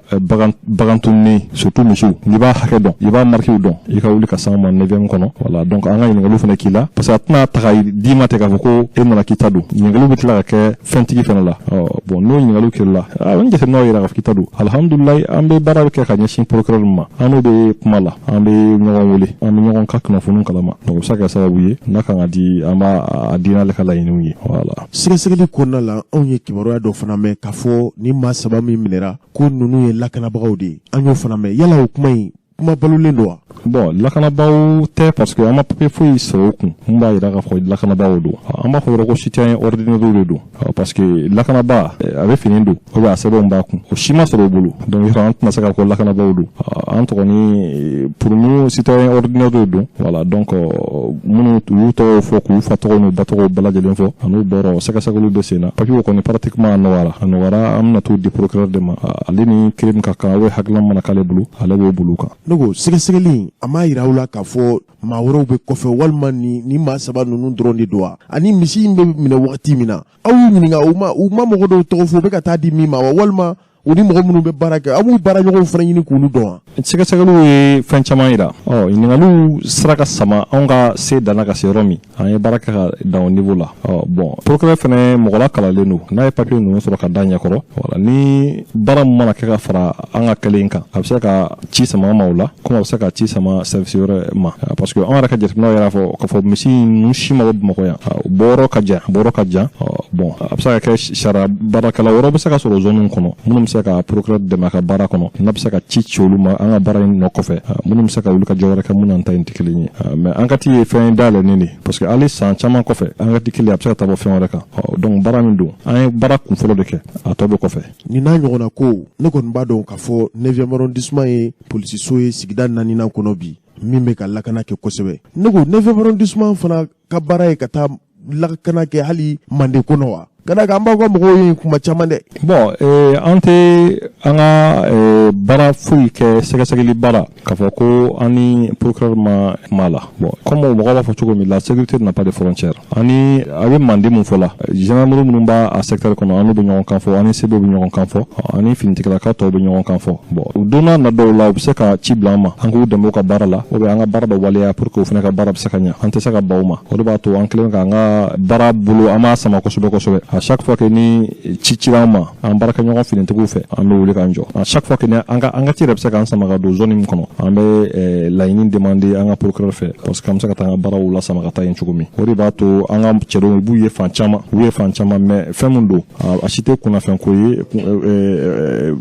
I: bagan tununnen, surtout misiw, n'i b'a hakɛ dɔn, i b'a marquew dɔn, i ka wuli ka s'an ma 9e kɔnɔ. Voilà, donc an ka ɲininkaliw fana k'i la, parce que a tɛna ta ka d'i ma ten k'a fɔ ko e nana k'i ta don. Ɲininkaliw bɛ tila ka kɛ fɛntigi fana la. Ɔ bon, n'o ɲininkaliw kɛra la, ni jateminɛw yira k'a fɔ k'i ta don, alhamdulilayi, an bɛ baara kɛ ka ɲɛsin procureur ma. An n'o bɛ kuma la, an bɛ ɲɔgɔn wele, an bɛ ɲɔgɔn ka kunnafoniw kalama. Donc o bɛ se ka kɛ sababu ye, n'a kan ka di, an b'a di n'ale ka laɲiniw ye. Voilà.
N: Sɛgɛsɛgɛli kɔnɔna la, anw ye kibaruya dɔ fana mɛn k'a fɔ ni maa saba min minɛra, ko ninnu ye lakanabagaw de ye. An y'o fana mɛn. Yala o kuma in, kuma balolen don wa?
I: Bon, lakanabaaw tɛ, parce que an ma papier foyi sɔrɔ o kun mun b'a yira k'a fɔ lakanabaaw don. An b'a fɔ dɔrɔn ko citoyen ordinaire de don, parce que lakanabaa, a bɛ fini don ou bien a sɛbɛnw b'a kun, o si ma sɔrɔ o bolo. Donc yɔrɔ an tɛna se k'a fɔ lakanabaaw don. An tɔgɔ ni, pour nous, citoyen ordinaire de don. Voilà, donc minnu u y'u tɔgɔw fɔ, k'u fa tɔgɔw n'u ba tɔgɔw bɛɛ lajɛlen fɔ, an'u bɔrɔ, sɛgɛsɛgɛliw bɛ sen na. Papier kɔni, pratiquement a nɔgɔyara, a nɔgɔyara. An bɛna t'o di procureur de ma. Ale ni kiiri min ka kan, o ye hakilina mana k'ale bolo, ale b'o bolo kan.
N: Ne ko sɛgɛsɛgɛli, a m'a yira aw la k'a fɔ maa wɛrɛw bɛ kɔfɛ, walima ni maa saba ninnu dɔrɔn de don wa? Ani misi in bɛ minɛ wagati min na, aw y'u ɲininka, u ma mɔgɔ dɔw tɔgɔ fɔ u bɛ ka taa di min ma wa? Walima u ni mɔgɔ minnu bɛ baara kɛ, aw b'u baara ɲɔgɔnw fana ɲini k'olu dɔn wa?
I: Sɛgɛsɛgɛliw ye fɛn caman yira. Ɔ ɲininkaliw sera ka sama, anw ka se danna ka se yɔrɔ min, an ye baara kɛ ka dan o niveau la. Ɔ bon, procureur fɛnɛ mɔgɔ lakalalen don. N'a ye papier ninnu sɔrɔ ka da ɲɛkɔrɔ, wala ni baara min mana kɛ ka fara an ka kɛlen kan, a bɛ se ka ci sama an ma o la, komi a bɛ se ka ci sama service wɛrɛ ma, parce que anw yɛrɛ ka jateminɛw yɛrɛ fɔ k'a fɔ misi ninnu si ma bɔ Bamakɔ yan, bɔyɔrɔ ka jan, bɔyɔrɔ ka jan. Bon, a bɛ se ka kɛ sariya baarakɛla wɛrɛw bɛ se ka sɔrɔ zone kɔnɔ, minnu bɛ se ka procureur dɛmɛ a ka baara kɔnɔ, n'a bɛ se ka ci ci olu ma an ka baara in nɔ kɔfɛ, minnu bɛ se ka wuli ka jɔ wɛrɛ kɛ mun n'an ta in tɛ kelen ye. Mais enquête ye fɛn dayɛlɛnnen de, parce que hali san caman kɔfɛ, enquête kelen a bɛ se ka taa bɔ fɛn wɛrɛ kan. Donc baara min don, an ye baara kun fɔlɔ de kɛ, a tɔ bɛ kɔfɛ.
N: Nin n'a ɲɔgɔnna ko, ne kɔni b'a dɔn k'a fɔ 9e arrondissement ye polisiso ye sigida naaninan kɔnɔ bi min bɛ ka lakana kɛ kosɛbɛ. Ne ko 9e arrondissement fana ka baara ye ka taa lakana kɛ hali Mande kɔnɔ wa? Ka d'a kan an b'aw ka mɔgɔw ye kuma caman dɛ.
I: Bon, an tɛ an ka baara foyi kɛ, sɛgɛsɛgɛli baara, k'a fɔ ko an ni procureur ma kuma la. Bon, comme mɔgɔw b'a fɔ cogo min, la sécurité n'a pas de frontière. Ani a bɛ Mande mun fɔ la, gendarmerie minnu b'a a secteur kɔnɔ, an n'u bɛ ɲɔgɔn kan fɔ, an ni CB bɛ ɲɔgɔn kan fɔ, ani finitigilakaw tɔw bɛ ɲɔgɔn kan fɔ. Bon, don n'a na dɔw la, u bɛ se ka ci bila an ma, an k'u dɛmɛ u ka baara la, ou bien an ka baara dɔ waleya pour que u fana ka baara bɛ se ka ɲɛ. An tɛ se ka ban u ma. O de b'a to an kɛlen k'an ka baara bolo, an b'a sama kosɛbɛ kosɛbɛ. À chaque fois que ni ci cira an ma an baarakɛɲɔgɔn finitigiw fɛ, an bɛ wuli k'an jɔ. À chaque fois que ni an ka ci yɛrɛ bɛ se k'an sama ka don zone min kɔnɔ, an bɛ laɲini demander an ka procureur fɛ, parce que an bɛ se ka taa an ka baaraw la sama ka taa yen cogo min. O de b'a to an ka cɛdenw, u b'u ye fan caman, u ye fan caman. Mais fɛn min don, a si tɛ kunnafɛnko ye,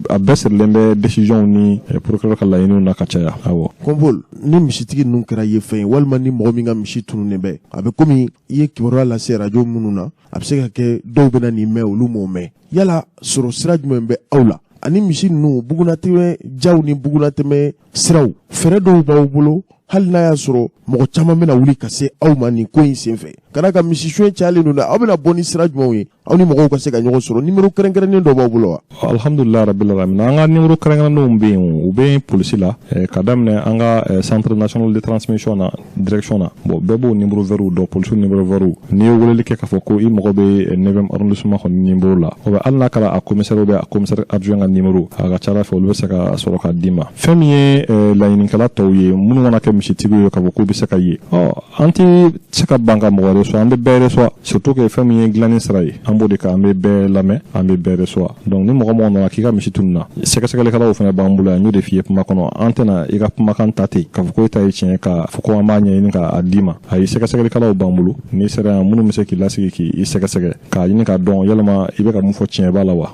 I: a bɛɛ sirilen bɛ décision ni procureur ka laɲiniw na ka caya, awɔ.
N: Kɔnpol, ni misitigi ninnu kɛra ye fɛn ye, walima ni mɔgɔ min ka misi tununnen bɛ, a bɛ komi i ye kibaruya lase radio minnu na, a bɛ se ka kɛ dɔw bɛna nin mɛn, olu m'o mɛn. Yala sɔrɔ sira jumɛn bɛ aw la? Ani misi ninnu bugunatɛmɛ jaw ni bugunatɛmɛ siraw, fɛɛrɛ dɔw b'aw bolo, hali n'a y'a sɔrɔ mɔgɔ caman bɛna wuli ka se aw ma nin ko in senfɛ, ka d'a kan misi suɲɛ cayalen don dɛ, aw bɛna bɔ ni sira jumɛnw ye aw ni mɔgɔw ka se ka ɲɔgɔn sɔrɔ? Nimero kɛrɛnkɛrɛnnen dɔ b'aw bolo wa?
I: Alhamdulilah rabbil alamin, an ka nimero kɛrɛnkɛrɛnnenw bɛ yen, u bɛ polisi la, ka daminɛ an ka centre national de transmission na, direction na. Bon, bɛɛ b'o numéro vert dɔn, polisiw numéro vert. N'i ye weleli kɛ k'a fɔ ko i mago bɛ 9e arrondissement kɔni numéro la, o bɛ hali n'a kɛra a commissaire ou bien a commissaire adjoint ka numéro, a ka ca ala fɛ olu bɛ se ka sɔrɔ k'a d'i ma. Fɛn min ye laɲinikɛla tɔw ye, minnu mana kɛ misitigiw ye k'a fɔ k'u bɛ se ka ye, ɔ an tɛ se ka ban ka mɔgɔ reçoit, an bɛ bɛɛ reçoit, surtout que fɛn min ye dilanni sira ye, an b'o de kan, an bɛ bɛɛ lamɛn, an bɛ bɛɛ reçoit. Donc ni mɔgɔ mɔgɔ nana k'i ka misi tununna, sɛgɛsɛgɛlikɛlaw fana b'an bolo yan. N y'o de f'i ye kuma kɔnɔ, an tɛna i ka kumakan ta ten k'a fɔ ko e ta ye tiɲɛ, k'a fɔ ko an b'a ɲɛɲini k'a d'i ma. Ayi, sɛgɛsɛgɛlikɛlaw b'an bolo. N'i sera yan, minnu bɛ se k'i lasigi k'i sɛgɛsɛgɛ, k'a ɲini k'a dɔn yalima i bɛ ka mun fɔ, tiɲɛ b'a la wa,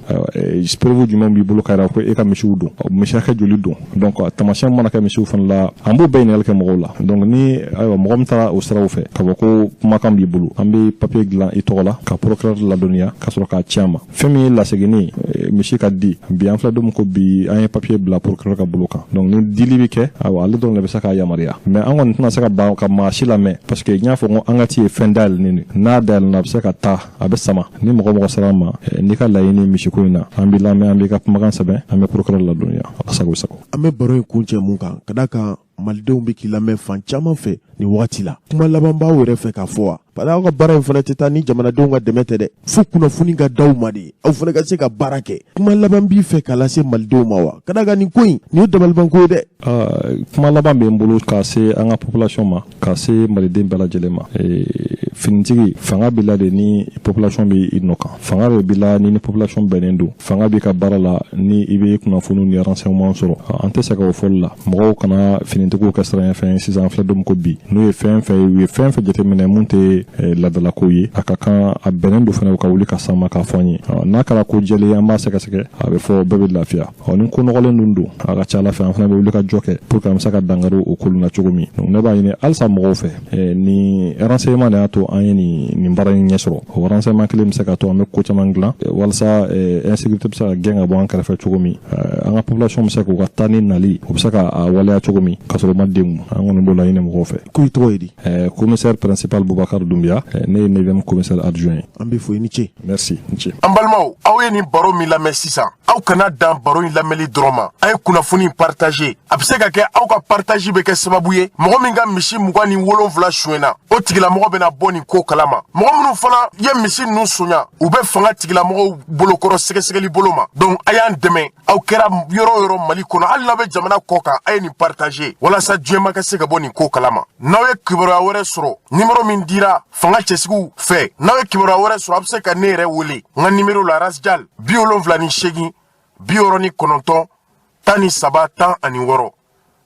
I: preuve jumɛn b'i bolo k'a jira ko e ka misiw don, misi hakɛ joli don. Donc tamasiyɛn mana kɛ misiw
O: misiw fana la, an b'o bɛɛ ɲininkali kɛ mɔgɔw la. Donc ni ayiwa mɔgɔ min taara o siraw fɛ k'a fɔ ko kumakan b'i bolo, an bɛ papier dilan i tɔgɔ la ka procureur ladɔnniya ka sɔrɔ k'a ci a ma. Fɛn min ye laseginni ye, misi ka di bi, an filɛ don min ko bi, an ye papier bila procureur ka bolo kan. Donc ni dili bɛ kɛ, ayiwa, ale dɔrɔn de bɛ se k'a yamaruya. Mais an kɔni tɛna se ka ban ka maa si lamɛn, parce que n y'a fɔ ko enquête ye fɛn dayɛlɛnnen de, n'a dayɛlɛnna, a bɛ se ka taa, a bɛ sama. Ni mɔgɔ mɔgɔ sera an ma n'i ka laɲini misiko in na, an b'i lamɛn, an b'i ka kumakan sɛbɛn, an bɛ procureur ladɔnniya, ala sago sago.
N: An bɛ baro in kuncɛ mun kan, ka d'a kan malidenw bɛ k'i lamɛn fan caman fɛ nin wagati la, kuma laban b'aw yɛrɛ fɛ k'a fɔ wa? Parce que aw ka baara in fana tɛ taa ni jamanadenw ka dɛmɛ tɛ dɛ, fo kunnafoni ka d'aw ma de, aw fana ka se ka baara kɛ. Kuma laban b'i fɛ k'a lase malidenw ma wa? Ka d'a kan nin ko in, nin ye dabalibanko ye dɛ.
O: Kuma laban bɛ n bolo ka se an ka population ma, ka se maliden bɛɛ lajɛlen ma. Finitigi, fanga b'i la de ni population bɛ i nɔ kan. Fanga de b'i la ni population bɛnnen don. Fanga b'i ka baara la ni i bɛ kunnafoniw ni renseignement sɔrɔ. An tɛ sɛgɛn o fɔli la. Mɔgɔw kana finitigiw kɛ siranɲɛfɛn ye. Sisan, an filɛ don min ko bi, n'u ye fɛn fɛn ye, u ye fɛn fɛn jateminɛ mun tɛ ladalako ye, a ka kan, a bɛnnen don fana, u ka wuli ka s'an ma k'a fɔ an ye. N'a kɛra ko jɛlen, an b'a sɛgɛsɛgɛ, a bɛ fɔ, bɛɛ bɛ lafiya. Ɔ ni ko nɔgɔlen dun don, a ka ca ala fɛ, an fana bɛ wuli ka jɔ kɛ pour que an bɛ se ka dankari o kolu na cogo min. Donc ne b'a ɲini halisa mɔgɔw fɛ, ni renseignement de y'a to an ye nin baara in ɲɛ sɔrɔ, o renseignement kelen bɛ se ka to an bɛ ko caman dilan walasa insécurité bɛ se ka gɛn ka bɔ an kɛrɛfɛ cogo min, an ka population bɛ se k'u ka taa ni nali, u bɛ se ka a waleya cogo min ka sɔrɔ u ma degun. An kɔni b'o laɲini mɔgɔw fɛ.
N: Ko i tɔgɔ ye di?
O: Commissaire principal Boubacar Doumbia, ne ye 9e commissaire adjoint ye.
N: An bɛ fo, i ni ce.
O: Merci, ni ce.
H: An balimaw, aw ye nin baro min lamɛn sisan, aw kana dan baro in lamɛnli dɔrɔn ma, a ye kunnafoni partager. A bɛ se ka kɛ aw ka partage bɛ kɛ sababu ye, mɔgɔ min ka misi 27 sonyɛna, o tigilamɔgɔ bɛna bɔ nin ko kalama. Mɔgɔ minnu fana ye misi ninnu sonya, u bɛ fanga tigilamɔgɔw bolokɔrɔ sɛgɛsɛgɛli bolo ma. Donc a y'an dɛmɛ, aw kɛra yɔrɔ o yɔrɔ Mali kɔnɔ, hali n'aw bɛ jamana kɔ kan, a ye nin partager walasa diɲɛma ka se ka bɔ nin ko kalama. N'aw ye kibaruya wɛrɛ sɔrɔ, nimero min dira fanga cɛsigiw fɛ, n'aw ye kibaruya wɛrɛ sɔrɔ, a bɛ se ka ne yɛrɛ wele n ka nimero la, Rasjal, 78 69 13 16.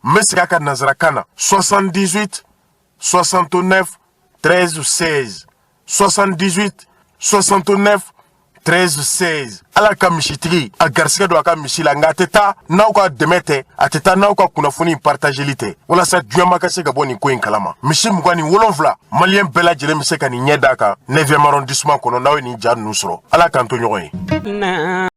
H: N bɛ segin a kan nanzarakan na: 78 69 13 16, 78 69 13 16. Ala ka misitigi a garisɛgɛ don a ka misi la, nka a tɛ taa n'aw ka dɛmɛ tɛ, a tɛ taa n'aw ka kunnafoni partageli tɛ, walasa diɲɛma ka se ka bɔ nin ko in kalama. Misi 27, maliyɛn bɛɛ lajɛlen bɛ se ka nin ɲɛ d'a kan 9e arrondissement kɔnɔ. N'aw ye nin ja ninnu sɔrɔ, ala k'an to ɲɔgɔn ye.